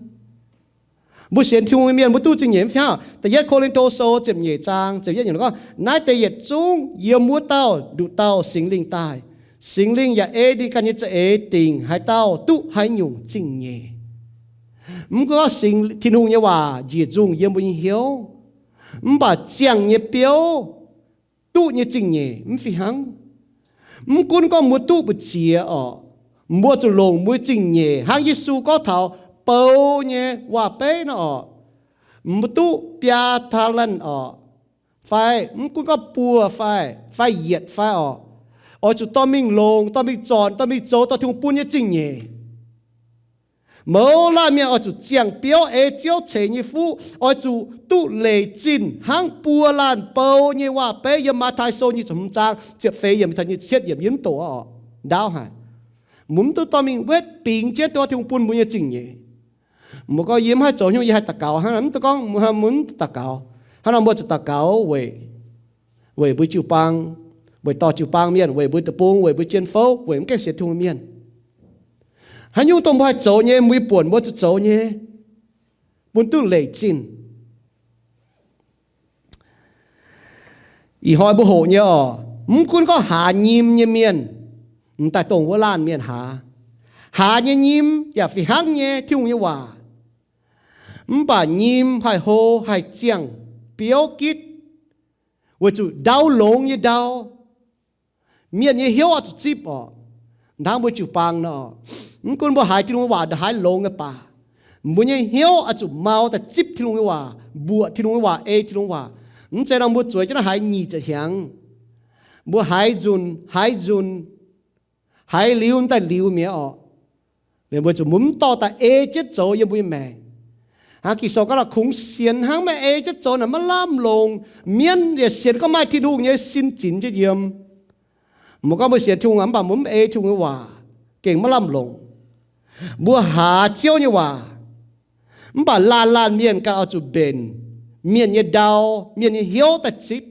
Mbuo sienx Tin-Hungh nyei mienh, mbuo duqv zingh nyeic mv fih hnangv. Da'yietv Ko^lin^to Sou ziepc nyeic zaang ziepc yietv gorngv, naaiv deix yietc zungv yiem wuov dauh nduqc dauh Singx Lingh daaih. Singx Lingh yaac ei ninh ganh nyei za'eix dingc haaix dauh duqv haaix nyungc zingh nyeic. Mv gunv gorngv Singx, Tin-Hungh nyei waac njiec nzungh yiem mbuo nyei hnyouv, mv baac ziangh nyei biouv duqv nyei zingh nyeic mv fih hnangv. Mv gunv gorngv mbuo duqv mbu'ziex oc, mbuo zuqc longc mbuo zingh nyeic hnangv Yesu gorngv taux bou nyei waac-beiv nor oc, mbuo duqv biaa talent oc, fai mv gunv gorngv buo fai, fai yietc fai oc, oix zuqc dorh mingh longc, dorh mingh zornc, dorh mingh zoux dorh Tin-Hungh bun nyei zingh nyeic. Mouz laanh mienh oix zuqc ziangh biouv ei Ziouv ceix nyei fuqv, oix zuqc duqv leic zinh hnangv buo laanh bou nyei waac-beiv yiem Matv^tai Sou nyic ziepc hmz zaang ziepc feix yiemc taux nyic ziepc cietv yiemc yiem mv doqc oc, ndaauv haic. Mbuo mv duqv dorh mingh wetv bingx jienv duqv Tin-Hungh bun mbuo nyei zingh nyeic. Mbuo gorngv yie mv haih zoux haaix nyungc, yie haih daux gaux hnangv, mv duqv gorngv mbuo mv daux gaux. Hnangv nor mbuo zuqc daux gaux weic, weic mbuo jiu-baang, weic dorh jiu-baang mienh, weic mbuo deic-bung, weic mbuo jien-fouv, weic mv gaengh sienx Tin-Hungh mienh. Haaix nyungc dongh mbuo haih zoux nyei, mbuo buonc mbuo zuqc zoux nyei, bun duqv leic zinh. Ih hnoi mbuo hoqc nyei oc, mv gunv gorngv haaz nyim nyei mienh, m'daaih dongh wuov laanh mienh haaz. Haaz nyei nyim yaac fih hnangv nyei Tin-Hungh nyei waac. Mv baac nyim haih hlo haih ziangh biouv gitv, weic zuqc ndau longx nyei ndau. Mienh nyei hnyouv oix zuqc zipv oc. Hnangv mbuo jiu-baang nor, mv gunv mbuo haiz Tin-Hungh waac ndongc haaix longx nyei baac, mbuo nyei hnyouv oix zuqc mau daaih zipv Tin-Hungh nyei waac, mbuoqc Tin-Hungh nyei waac, ei Tin-Hungh waac. Mv zeiz nor mbuo zueiz jienv naaiv haiz nyic ziepc hnyangx, mbuo haiz nzunc, haiz nzunc, haiz liuz daaih liuz mi'aqv oc. Liuz mbuo zuqc mbuo mv dorh daaih ei jienv zoux yiem mbuo nyei maengc. Hnangv Ging-Sou gorngv, la'kungx sienx hnangv, maiv ei jienv zoux naaic maiv lamh longc. Mienv yaac sienx gorngv maaih Tin-Hungh nyei sin zinx jienv yiem. Mbuo gorngv mbuo sienx Tin-Hungh aqv, mv baac mbuo mv ei Tin-Hungh nyei waac, gengh maiv lamh longc. Mbuo haaz Ziouv nyei waac, mv baac laanh laanh mienh ganh oix zuqc mbenc mienh nyei ndau, mienh nyei hnyouv daaih zipv.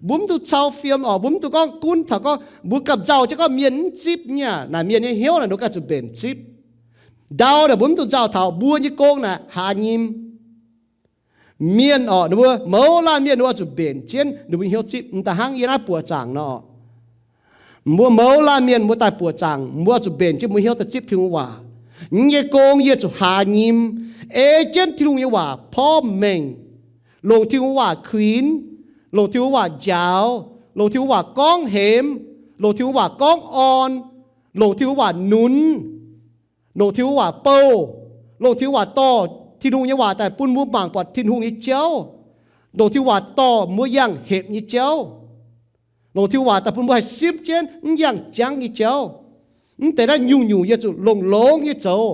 Mbuo mv dungx cau fiem oc. Mbuo mv dungx gorngv gunv taux gorngv mbuo gamh nzauh jienv gorngv mienh mv zipv nyei aqv. Naaic mienh nyei hnyouv naaic ninh ganh zuqc mbenc zipv. Ndau naaic mbuo mv dungx nzauh taux mbuo nyei gong naaic haaz nyim. Mienh oc, ninh mbuo mouz laanh mienh ninh mbuo zuqc mbenc jienv ninh mbuo hnyouv zipv. M'daaih hnangv yie naaiv buoqc zaangc nor, mbuo mouz laanh mienh mbuo daaih buoqc zaangc, mbuo zuqc mbenc jienv mbuo hnyouv daaih zipv Tin-Hungh waac. Yie nyei gong yie zuqc haaz nyim, ei jienv Tin-Hungh nyei waac porv mengh, longc Tin-Hungh waac kuinx, longc Tin-Hungh waac njaaux, longc Tin-Hungh waac gorngv hemx, longc Tin-Hungh waac gorngv orn, longc Tin-Hungh waac nunz, longc Tin-Hungh waac bouh, longc Tin-Hungh waac dorh Tin-Hungh nyei waac daaih bun mbuo mangc buatc Tin-Hungh nyei jauv, longc Tin-Hungh waac dorh mbuo yangh hepc nyei jauv, longc Tin-Hungh waac daaih bun mbuo haih simv jienv mv yangh jangv nyei jauv. Mv deix naaiv nyungc-nyungc yie zuqc longx-longx nyei zoux.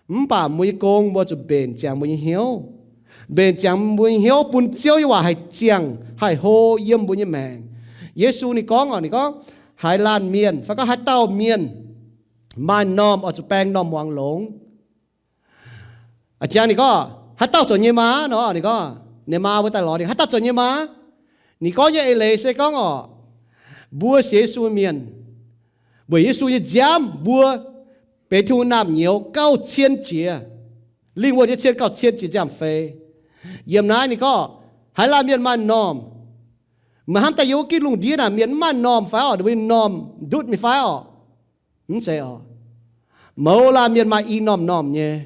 Mv baac mbuo nyei gong mbuo zuqc mbenc ziangx mbuo nyei hnyouv. Mbenc ziangx mbuo nyei hnyouv bun Ziouv nyei waac haih ziangh haih hlo yiem mbuo nyei maengc. Yesu ninh gorngv oc, ninh gorngv, haaix laanh mienh fai gorngv haaix dauh mienh maaih m'normh oix zuqc baeng m'normh muangx longx. A'jang ninh gorngv, haaix dauh zoux nyei maa nor, ninh gorngv, ninh maa mbuo daaih lorz ninh, haaix dauh zoux nyei maa? Ninh gorngv nyei eix leiz se gorngv oc, mbuo sienx Yesu mienh, weic Yesu nyei nziaamv mbuo benx Tin-Hungh naamh nyouz gauh cien jiex, lingh wuonh nyei cien gauh cien jiex nziaamv-feix. Yiem naaiv ninh gorngv, haaix laanh mienh maaih m'normh, meih hnamv daaih yiem wuov gitv lungh ndiev naaic mienh mv maaih m'normh fai oc? Ninh mbuo m'normh ndutv mingh fai oc? Mv zeiz oc. Mouz laanh mienh maaih i m'normh m'normh nyei.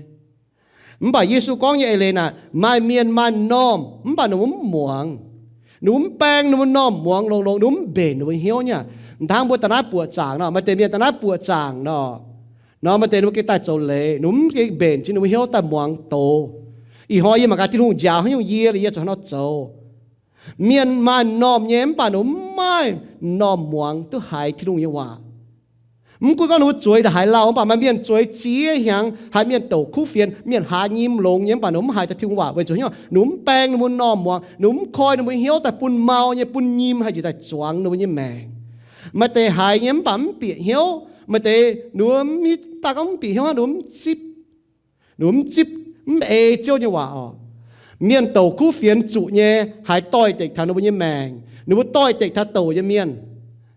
Mv baac Yesu gorngv nyei eix leiz naaic, maaih mienh maaih m'normh mv baac ninh mbuo mv muangx. Ninh mbuo mv baeng ninh mbuo m'normh muangx longx-longx, ninh mbuo mv mbenc ninh mbuo hnyouv nyei aqv. Hnangv mbuo da'naaiv buoqc zaangc nor, maaih deix mienh da'naaiv buoqc zaangc nor, nor maaih deix ninh mbuo gengh daaih zoux leiz, ninh mbuo mv gengh mbenc jienv ninh mbuo hnyouv daaih muangx doz. Ih hnoi yie mangc gaax Tin-Hungh njaaux haaix nyungc yie, yie zuqc haaix nor zoux. Mienh maaih m'normh nyei mv baac ninh mbuo mv maaih m'normh muangx duqv haiz Tin-Hungh nyei waac. Mv gunv gorngv ninh mbuo zueiz ndongc haaix lauh, mv baac maaih mienh zueiz ziex hnyangx, haiz mienh douc kuv fienx, mienh haaz nyim longx nyei, mv baac ninh mbuo mv haiz taux Tin-Hungh waac. Weic zuqc hnyouv ninh mbuo mv baeng ninh mbuo m'normh muangx, ninh mbuo mv koi ninh mbuo hnyouv daaih bun mau nyei, bun nyim haih njiec daaih zuangx ninh mbuo nyei maengc. Maaih deix haiz nyei mv baac mv bieqc hnyouv, maaih deix ninh mbuo mv hiuv, daaih gorngv mv bieqc hnyouv, ninh mbuo mv zipv. Ninh mbuo mv zipv, mv ei Ziouv nyei waac oc. Mienh douc kuv fienx zuqc nyei, haiz doix-dekc taux ninh mbuo nyei maengc. Ninh mbuo doix-dekc taux douc nyei mienh.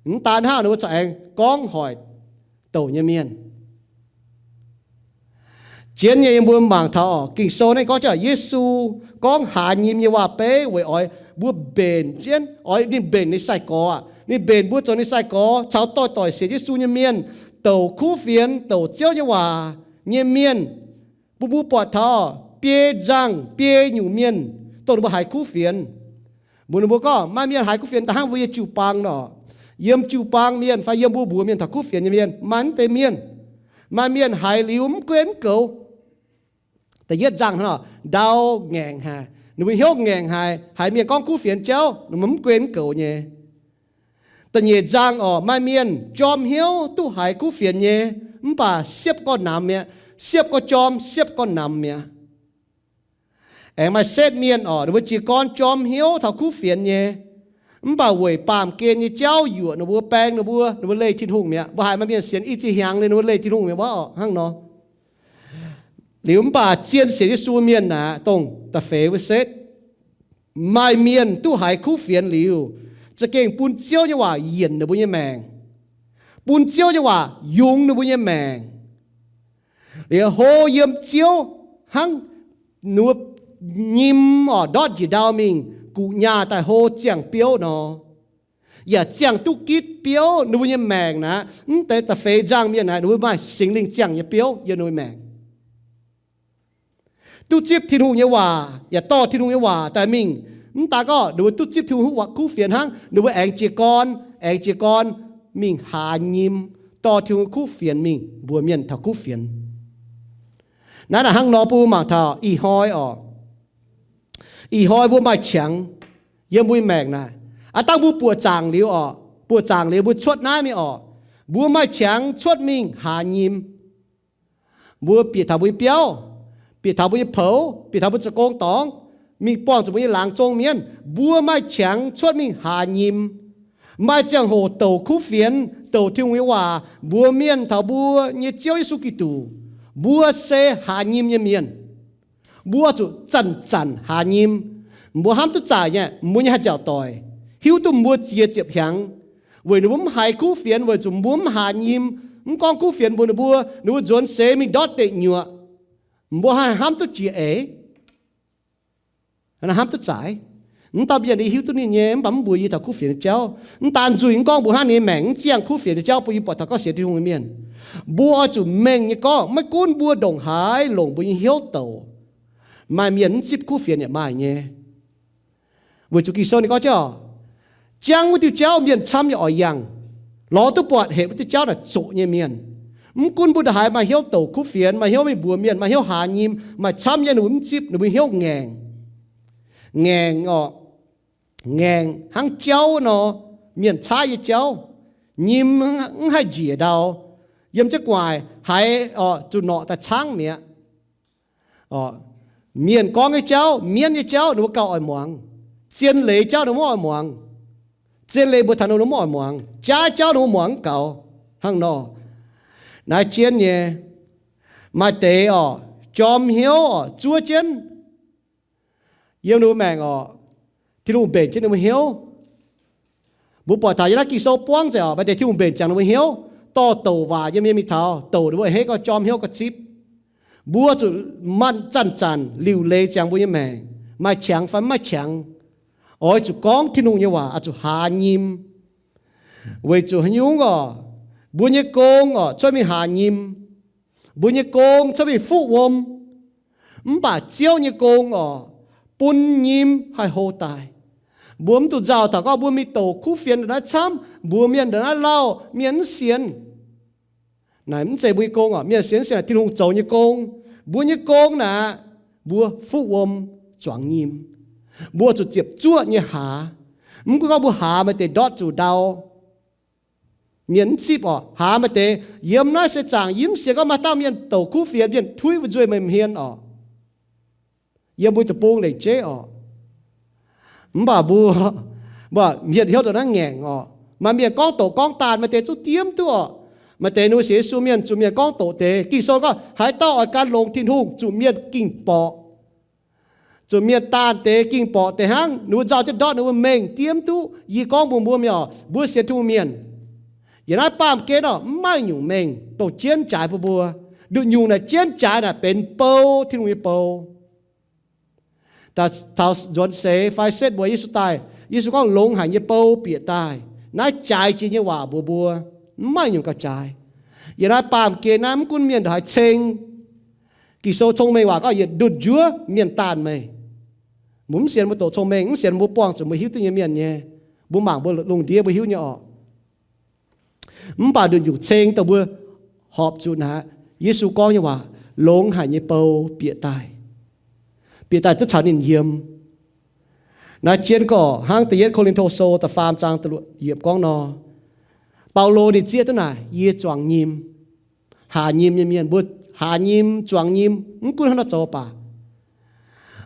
Mv daan hnangv, ninh mbuo corc aengx gorngv hoic douc nyei mienh. Zien nyei, yie mbuo mangc taux oc, Ging-Sou naaiv gorngv jienv Yesu gorngv hlaax nyim nyei waac-beiv weic oix mbuo mbenc jienv, oix ninh mbenc ninh sai-gorx aqv. Ninh mbenc mbuo zoux ninh sai-gorx caux doix-doic sienx Yesu nyei mienh, douc kuv fienx, douc Ziouv nyei waac nyei mienh, bun mbuo buatc taux biei nzangc, biei nyungc mienh, dongh ninh mbuo haiz kuv fienx. Mbuox ninh mbuo gorngv, maaih mienh haiz kuv fienx da'hnangv mbuo yiem jiu-baang nor, yiem jiu-baang mienh fai yiem mbuo mbuox mienh taux kuv fienx nyei mienh, maaih mv deix mienh. Maaih mienh haiz liuz mv gunv mv goux. Da'yietv nzangc hnangv nor, ndau ngaengc haic, ninh mbuo hnyouv ngaengc haic, haiz mienh gorngv kuv fienx jauv, ninh mbuo mv gunv mv goux nyei. Da'nyeic nzangc oc, maaih mienh jorm hnyouv duqv haiz kuv fienx nyei, mv baac siepv gorn namx mi'aqv, siepv gorn jorm, siepv gorn namx mi'aqv. Aengx maaih setv mienh oc, ninh mbuo jiez gorn jorm hnyouv taux kuv fienx nyei, mv baac weic baamh gen nyei jauv yuoqc ninh mbuo, baeng ninh mbuo, ninh mbuo leih Tin-Hungh mi'aqv. Mbuo haiz maaih mienh sienx i ziex hnyangx liuz ninh mbuo leih Tin-Hungh mi'aqv oc, hnangv nor. Liuz mv baac zien sienx Yesu mienh naaic, dongh da'feix wuov setv, maaih mienh duqv haiz kuv fienx liuz, za'gengh bun Ziouv nyei waac yienc ninh mbuo nyei maengc, bun Ziouv nyei waac yungz ninh mbuo nyei maengc. Liuz hlo yiem Ziouv hnangv ninh mbuo nyim oc, ndortv njiec ndau mingh guqc nyaah daaih hlo ziangh biouv nor, yaac ziangh duqv gitv biouv ninh mbuo nyei maengc naaic. Mv deix da'feix nzangc mienh naaic, ninh mbuo maaih Singx Lingh ziangh nyei biouv yiem ninh mbuo maengc. Duqv zipv Tin-Hungh nyei waac yaac dorh Tin-Hungh nyei waac daaih mingh. Mv daan gorngv ninh mbuo duqv zipv Tin-Hungh kuv fienx hnangv, ninh mbuo aengx jiez gorn, aengx jiez gorn mingh hlaax nyim, dorh Tin-Hungh kuv fienx mingh mbuox mienh taux kuv fienx. Naaiv naaic hnangv nor bun mbuo mangc taux ih hnoi oc, ih hnoi mbuo maaih qangx yiem mbuo nyei maengc naaic. Aav dangh mbuo buoqc zaangc liuz oc, buoqc zaangc liuz mbuo cuotv naaiv mingh oc, mbuo maaih qangx cuotv mingh hlaax nyim. Mbuo bieqc taux mbuo nyei biauv, bieqc taux mbuo nyei poux, bieqc taux mbuo zoux gong dorngx, mingh buangh zuqc mbuo nyei laangz zong mienv, mbuo maaih qangx cuotv mingh hlaax nyim. Maaih ziangh hoc douc kuv fienx, douc Tin-Hungh nyei waac mbuox mienh taux mbuo nyei Ziouv Yesu Giduc, mbuo se hlaax nyim nyei mienh. Mbuo zuqc zanc-zanc hlaax nyim. Mbuo hnamv duqv zaaic nyei, mbuo nyei haih nziaauc doic hiuv duqv mbuo ziex ziepc hnyangx, weic ninh mbuo mv haiz kuv fienx, weic zuqc mbuo mv hlaax nyim, mv gorngv kuv fienx mbuox ninh mbuo, ninh mbuo nzuonx seix mingh ndortv deic nyuoqc. Mbuo haih hnamv duqv jiex eix, hnamv duqv zaaic. Mv dauh mienh yie hiuv duqv ninh nyei, mv baac mv mbuox yie taux kuv fienx nyei jauv. Mv daan nzuih mv gorngv mbuox hnangv, ninh nyei maengc mv ziangh kuv fienx nyei jauv bun yie buatc taux gorngv sienx Tin-Hungh nyei mienh. Mbuo oix zuqc mengh nyei gorngv, maiv gunv mbuo ndongc haaix longc mbuo nyei hnyouv douc, maaih mienh mv zipv kuv fienx yaac maaih nyei. Weic zuqc Ging-Sou ninh gorngv jienv, jangv wuov diuh jauv mienh camv nyei oix yangh, lorz duqv buatc hepc wuov diuh jauv naaic zoqc nyei mienh. Mv gunv mbuo ndongc haaix maaih hnyouv douc kuv fienx, maaih hnyouv mingh mbuox mienh, maaih hnyouv hlaax nyim, maaih camv nyei ninh mbuo mv zipv, ninh mbuo hnyouv ngaengc. Ngaengc oc, ngaengc hnangv jauv nor, mienh caaiv nyei jauv, nyim mv haih njiec ndau, yiem jienv gu'nguaaic haiz oc zuqc norqc daaih caangv mi'aqv. Mienh gorngv nyei jauv, mienv nyei jauv ninh mbuo gauh oix muangx. Zien leiz jauv ninh mbuo mv oix muangx. Zien leiz mbuox taux ninh mbuo mv oix muangx. Jaav jauv ninh mbuo muangx mv gaux. Hnangv nor, naaiv jienv nyei. Maaih deix oc, jorm hnyouv oc, zuov jienv yiem ninh mbuo maengc oc, Tin-Hungh mbenc jienv ninh mbuo hnyouv. Mbuo buatc taux yiem naaiv Ging-Sou buangv nzengc oc, maaih deix Tin-Hungh mbenc ziangx ninh mbuo hnyouv, dorh douc waac yiem nyei mingh taux douc ninh mbuo a'hneiv gorngv jorm hnyouv gorngv zipv. Mbuo zuqc manh zanc-zanc liuc leiz ziangx mbuo nyei maengc, maaih qangx fai mv maaih qangx. Oix zuqc gorngv Tin-Hungh nyei waac, oix zuqc hlaax nyim. Weic zuqc haaix nyungc oc, mbuo nyei gong oc cuotv mingh hlaax nyim, mbuo nyei gong cuotv mingh fuqv wuom. Mv baac Ziouv nyei gong oc, bun nyim haih hlo daaih. Mbuo mv dungx nzauh taux gorngv mbuo mingh douc kuv fienx ndongc naaiv camv, mbuox mienh ndongc naaiv lauh, mienh mv sienx. Naaic mv zeiz mbuo nyei gong oc. Mienh sienx mv sienx, Tin-Hungh zoux nyei gong. Mbuo nyei gong naaic, mbuo fuqv wuom zuangx nyim. Mbuo zuqc ziepc zuoqv nyei hlaax. Mv gunv gorngv mbuo hlaax maaih deix ndortv zuqc ndau, mienh mv zipv oc. Hlaax maaih deix yiem naaiv seix zaangc yie mv sienx gorngv maaih dauh mienh douc kuv fienx, mienh tuiv mbuo nzuih meih hmien oc. Yiem mbuo deic-bung lengc jeiv oc. Mv baac mbuo, mbuo mienh hnyouv ndongc naaiv ngaengc oc. Maaih mienh gorngv doqc gorngv daanh, maaih deix zungv diemv duqv oc. Maaih deix ninh mbuo sienx Yesu mienh zuqc mienh gorngv doqc deix. Ging-Sou gorngv haaix dauh oix gan longx Tin-Hungh zuqc mienh ging-borqc. Zuqc mienh daanh deix ging-borqc deix hnangv. Ninh mbuo nzauh jienv ndortv ninh mbuo mengh diemv duqv. Yie gorngv mbuox mbuo mienh oc, mbuo sienx Tin-Hungh mienh, Yiem naaiv baamh gen orqc, mv maaih nyungc mengh dongh jienv jaaix bun mbuo. Nduqc nyungc naaic jienv jaaix naaic benx bou, Tin-Hungh nyei bou. Taux nzuonx seix fai setv mbuo Yesu daaih, Yesu gorngv, Longx haic nyei bou bieqc daaih. Naaiv jaaix jiex nyei waac mbuox mbuo, mv maaih nyungc gauh jaaix. Yiem naaiv baamh gen naaiv mv gunv mienh ndongc haaix ceng, Ging-Sou cong-mengh waac gorngv, Yietc ndunh njuov mienh daanh meih. Mbuo mv sienx mbuo doqc cong-mengh, mv sienx mbuo buangh zuqc mbuo hiuv duqv nyei mienh nyei. Mbuo mangc mbuo lungh ndiev mbuo hiuv nyei orqc. Mv baac nduqc nyungc ceng dongh mbuo horpc zuqc naaic, Yesu gorngv nyei waac, Longx haic nyei bou bieqc daaih. Bieqc daaih duqv caux ninh yiem. Naaiv jienv gorqv hnangv da'yietv Ko^lin^to Sou da'faam zaang da'luoqc yiemc gorngv nor, Baulo ninh zieqv duqv naaic, Yie zuangx nyim. Haaz nyim nyei mienh, mbuo haaz nyim, zuangx nyim, mv gunv hnangv nor zoux baac,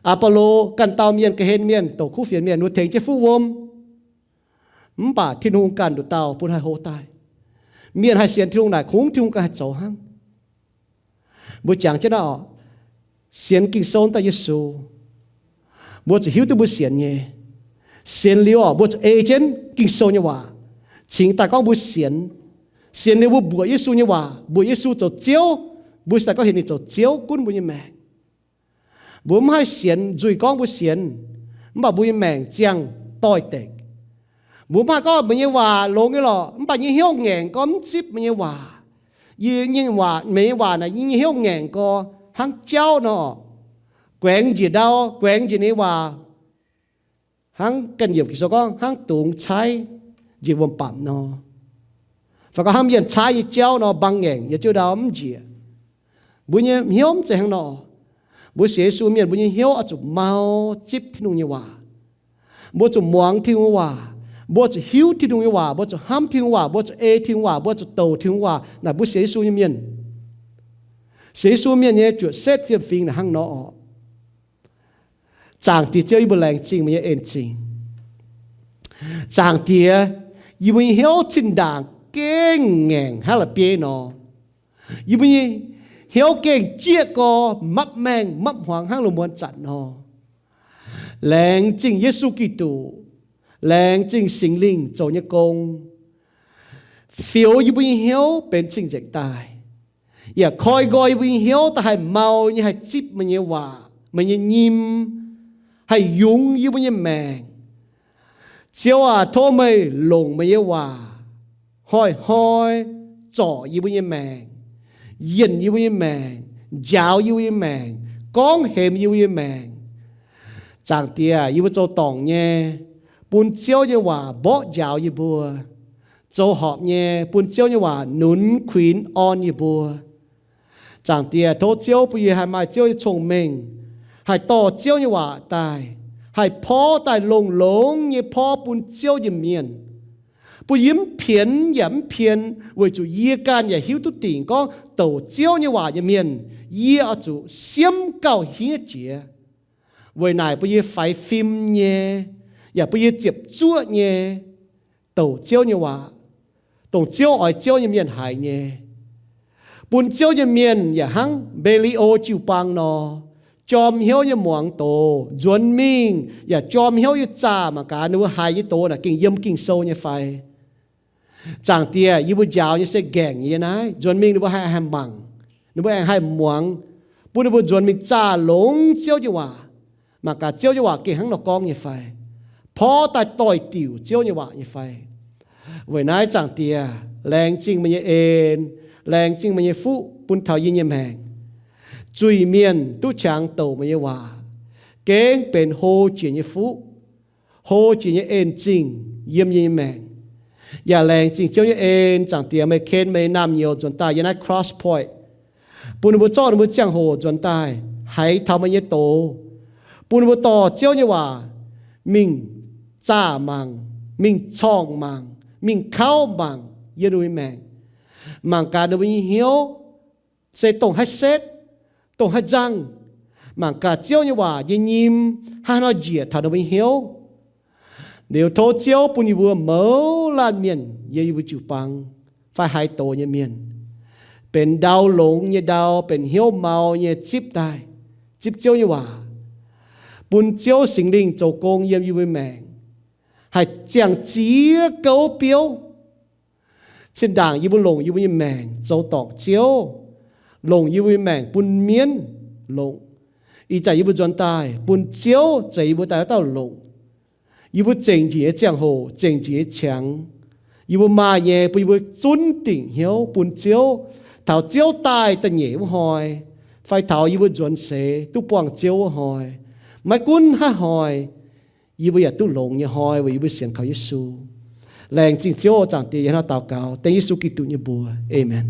Aa^bo^lo ganh dauh mienh, ga'hlen mienh, douc kuv fienx mienh, ninh tengx jienv fuqv wuom. Mv baac Tin-Hungh ganh nduqc dauh bun haih hlo daaih. Mienh haih sienx Tin-Hungh naaic, kungx Tin-Hungh ganh haih zoux hnangv. Mbuo jangx jienv naaiv orqc, sienx Ging-Sou daaih Yesu, mbuo zuqc hiuv duqv mbuo sienx nyei. Sienx liuz orqc, mbuo zuqc ei jienv Ging-Sou nyei waac cingx daaih gorngv mbuo sienx. Sienx liuz mbuo mbuoqc Yesu nyei waac, mbuoqc Yesu zoux Ziouv, mbuo cingx daaih gorngv heuc ninh zoux Ziouv gunv mbuo nyei maengc. Mbuo mv haih sienx nzuih gorngv mbuo sienx, mv baac mbuo nyei maengc ziangh doix-dekc. Mbuo mv haih gorngv meih nyei waac longx nyei lorqc, mv baac nyei hnyouv ngaengc gorx mv zipv meih nyei waac. Yie nyei waac, meih nyei waac naaic yie nyei hnyouv ngaengc gorx hnangv jauv nor, guaengx njiec ndau, guaengx njiec nyei waac, hnangv ganh yiemc Ging-Sou gorngv hnangv dungz caaiv njiec wuom-bamc nor, fai gorngv hnangv mienh caaiv nyei jauv nor, mbang ngaengc nyei jiuv ndau mv njiec. Mbuo nyei hnyouv mv zeiz hnangv nor. Mbuo sienx Yesu mienh, mbuo nyei hnyouv oix zuqc mau zipv Tin-Hungh nyei waac. Mbuo zuqc muangx Tin-Hungh nyei waac. Mbuo zuqc hiuv Tin-Hungh nyei waac. Mbuo zuqc hnamv Tin-Hungh waac. Mbuo zuqc ei Tin-Hungh waac. Mbuo zuqc douc Tin-Hungh waac. Naaic mbuo sienx Yesu nyei mienh. Sienx Yesu mienh nyei juoqc setv fiem-fingx naaic hnangv nor orqc. Zaangc Diex Ziouv, yie mbuo laengz zingh meih nyei en-zingh. Zaangc Diex, yie mbuo nyei hnyouv zinh ndaangc gengh ngaengc hnangv la'bieiv nor. Yie mbuo nyei hnyouv gengh jieqv gorx mapv maengh mapv hmuangx hnangv loz-muonz zanc nor. Laengz zingh Yesu Giduc, laengz zingh Singx Lingh zoux nyei gong, fioux yie mbuo nyei hnyouv benx cing-nzengc daaih, yaac koi nqoi yie mbuo nyei hnyouv daaih haih mau nyei haih zipv meih nyei waac, meih nyei nyim, haih yungz yie mbuo nyei maengc. Ziouv aac, tov meih longc meih nyei waac hnoi-hnoi zorc yie mbuo nyei maengc, yienh yie mbuo nyei maengc, njaaux yie mbuo nyei maengc, gorngv hemx yie mbuo nyei maengc. Zaangc Diex, yie mbuo zoux dorngc nyei, bun Ziouv nyei waac mborqv njaaux yie mbuo. Zoux horpc nyei, bun Ziouv nyei waac nunz kuinx orn yie mbuo. Zaangc Diex, tov Ziouv bun yie haih maaih Ziouv nyei cong-mengh, haih dorh Ziouv nyei waac daaih, haih porv daaih longx-longx nyei porv bun Ziouv nyei mienh. Bun yie mv pienx yaac mv pien, weic zuqc yie ganh yaac hiuv duqv dingc gorngv douc Ziouv nyei waac nyei mienh, yie oix zuqc siemv gauh hniev jiex. Weic naaic bun yie faix fim nyei, yaac bun yie ziepc zuoqv nyei douc Ziouv nyei waac, dongh Ziouv oix Ziouv nyei mienh haiz nyei. Bun Ziouv nyei mienh yaac hnangv Mbe^li^o jiu-baang nor, jorm hnyouv nyei muangx doz, nzuonx mingh yaac jorm hnyouv nyei zaah mangc gaax ninh mbuo haiz nyei doz naaic gengh yiem Ging-Sou nyei fai. Zaangc Diex, yie mbuo njaaux nyei se ngaengc nyei naaiv. Nzuonx mingh ninh mbuo haih, haih mangc, ninh mbuo aengx haih muangx, bun ninh mbuo nzuonx mingh zaah longx Ziouv nyei waac, mangc gaax Ziouv nyei waac gengh hnangv nor gorngv nyei fai, porv daaih doix-diuc Ziouv nyei waac nyei fai. Weic naaiv Zaangc Diex, laengz zingh meih nyei en, laengz zingh meih nyei fuqv bun taux yie nyei maengc. Zuiz-mienh duqv qangx douc meih nyei waac, gengh benx hlo jiex nyei fuqv, hlo jiex nyei en-zingh yiem yie nyei maengc. Yaac laengz zingh Ziouv nyei en, Zaangc Diex, meih ken meih naamh nyouz nzuonx daaih yiem naaiv Cross Point, bun ninh mbuo zorqv ninh mbuo ziangh hoc nzuonx daaih haiz taux meih nyei doz, bun ninh mbuo dorh Ziouv nyei waac mingh zaah mangc, mingh corngh mangc, mingh kauv mangc yiem ninh mbuo nyei maengc. Mangc gaax ninh mbuo nyei hnyouv se dongh haaix setv, dongh haaix nzangh. Mangc gaax Ziouv nyei waac nyei nyim hnangv haaix nor njiec taux ninh mbuo nyei hnyouv. Liuz tov Ziouv bun yie mbuo mouz laanh mienh yiem yie mbuo jiu-baang fai haaix doz nyei mienh, benx ndau longx nyei ndau, benx hnyouv mau nyei zipv daaih, zipv Ziouv nyei waac, bun Ziouv Singx Lingh zoux gong yiem yie mbuo maengc, haih ziangh ziex gouv biouv, Zinh ndaangc yie mbuo longc yie mbuo nyei maengc zoux dorngc Ziouv, longc yie mbuo nyei maengc bun mienv longc. Ih zanc yie mbuo nzuonx daaih bun Ziouv zeix yie mbuo daaih wuov dauh longc. Yie mbuo zengc njiec nyei ziangh hoc, zengc njiec nyei qangx, yie mbuo maaih nyei bun yie mbuo zunv dingc hnyouv bun Ziouv. Taux Ziouv daaih da'nyeic wuov hnoi, fai taux yie mbuo nzuonx seix duqv buangh Ziouv wuov hnoi, maiv gunv haaix hnoi, yie mbuo yaac duqv longx nyei hnoi weic yie mbuo sienx kaux Yesu. Laengz zingh Ziouv, Zaangc Diex, yie hnangv naaiv daux gaux dengv Yesu Giduc nyei mbuox. Aamen.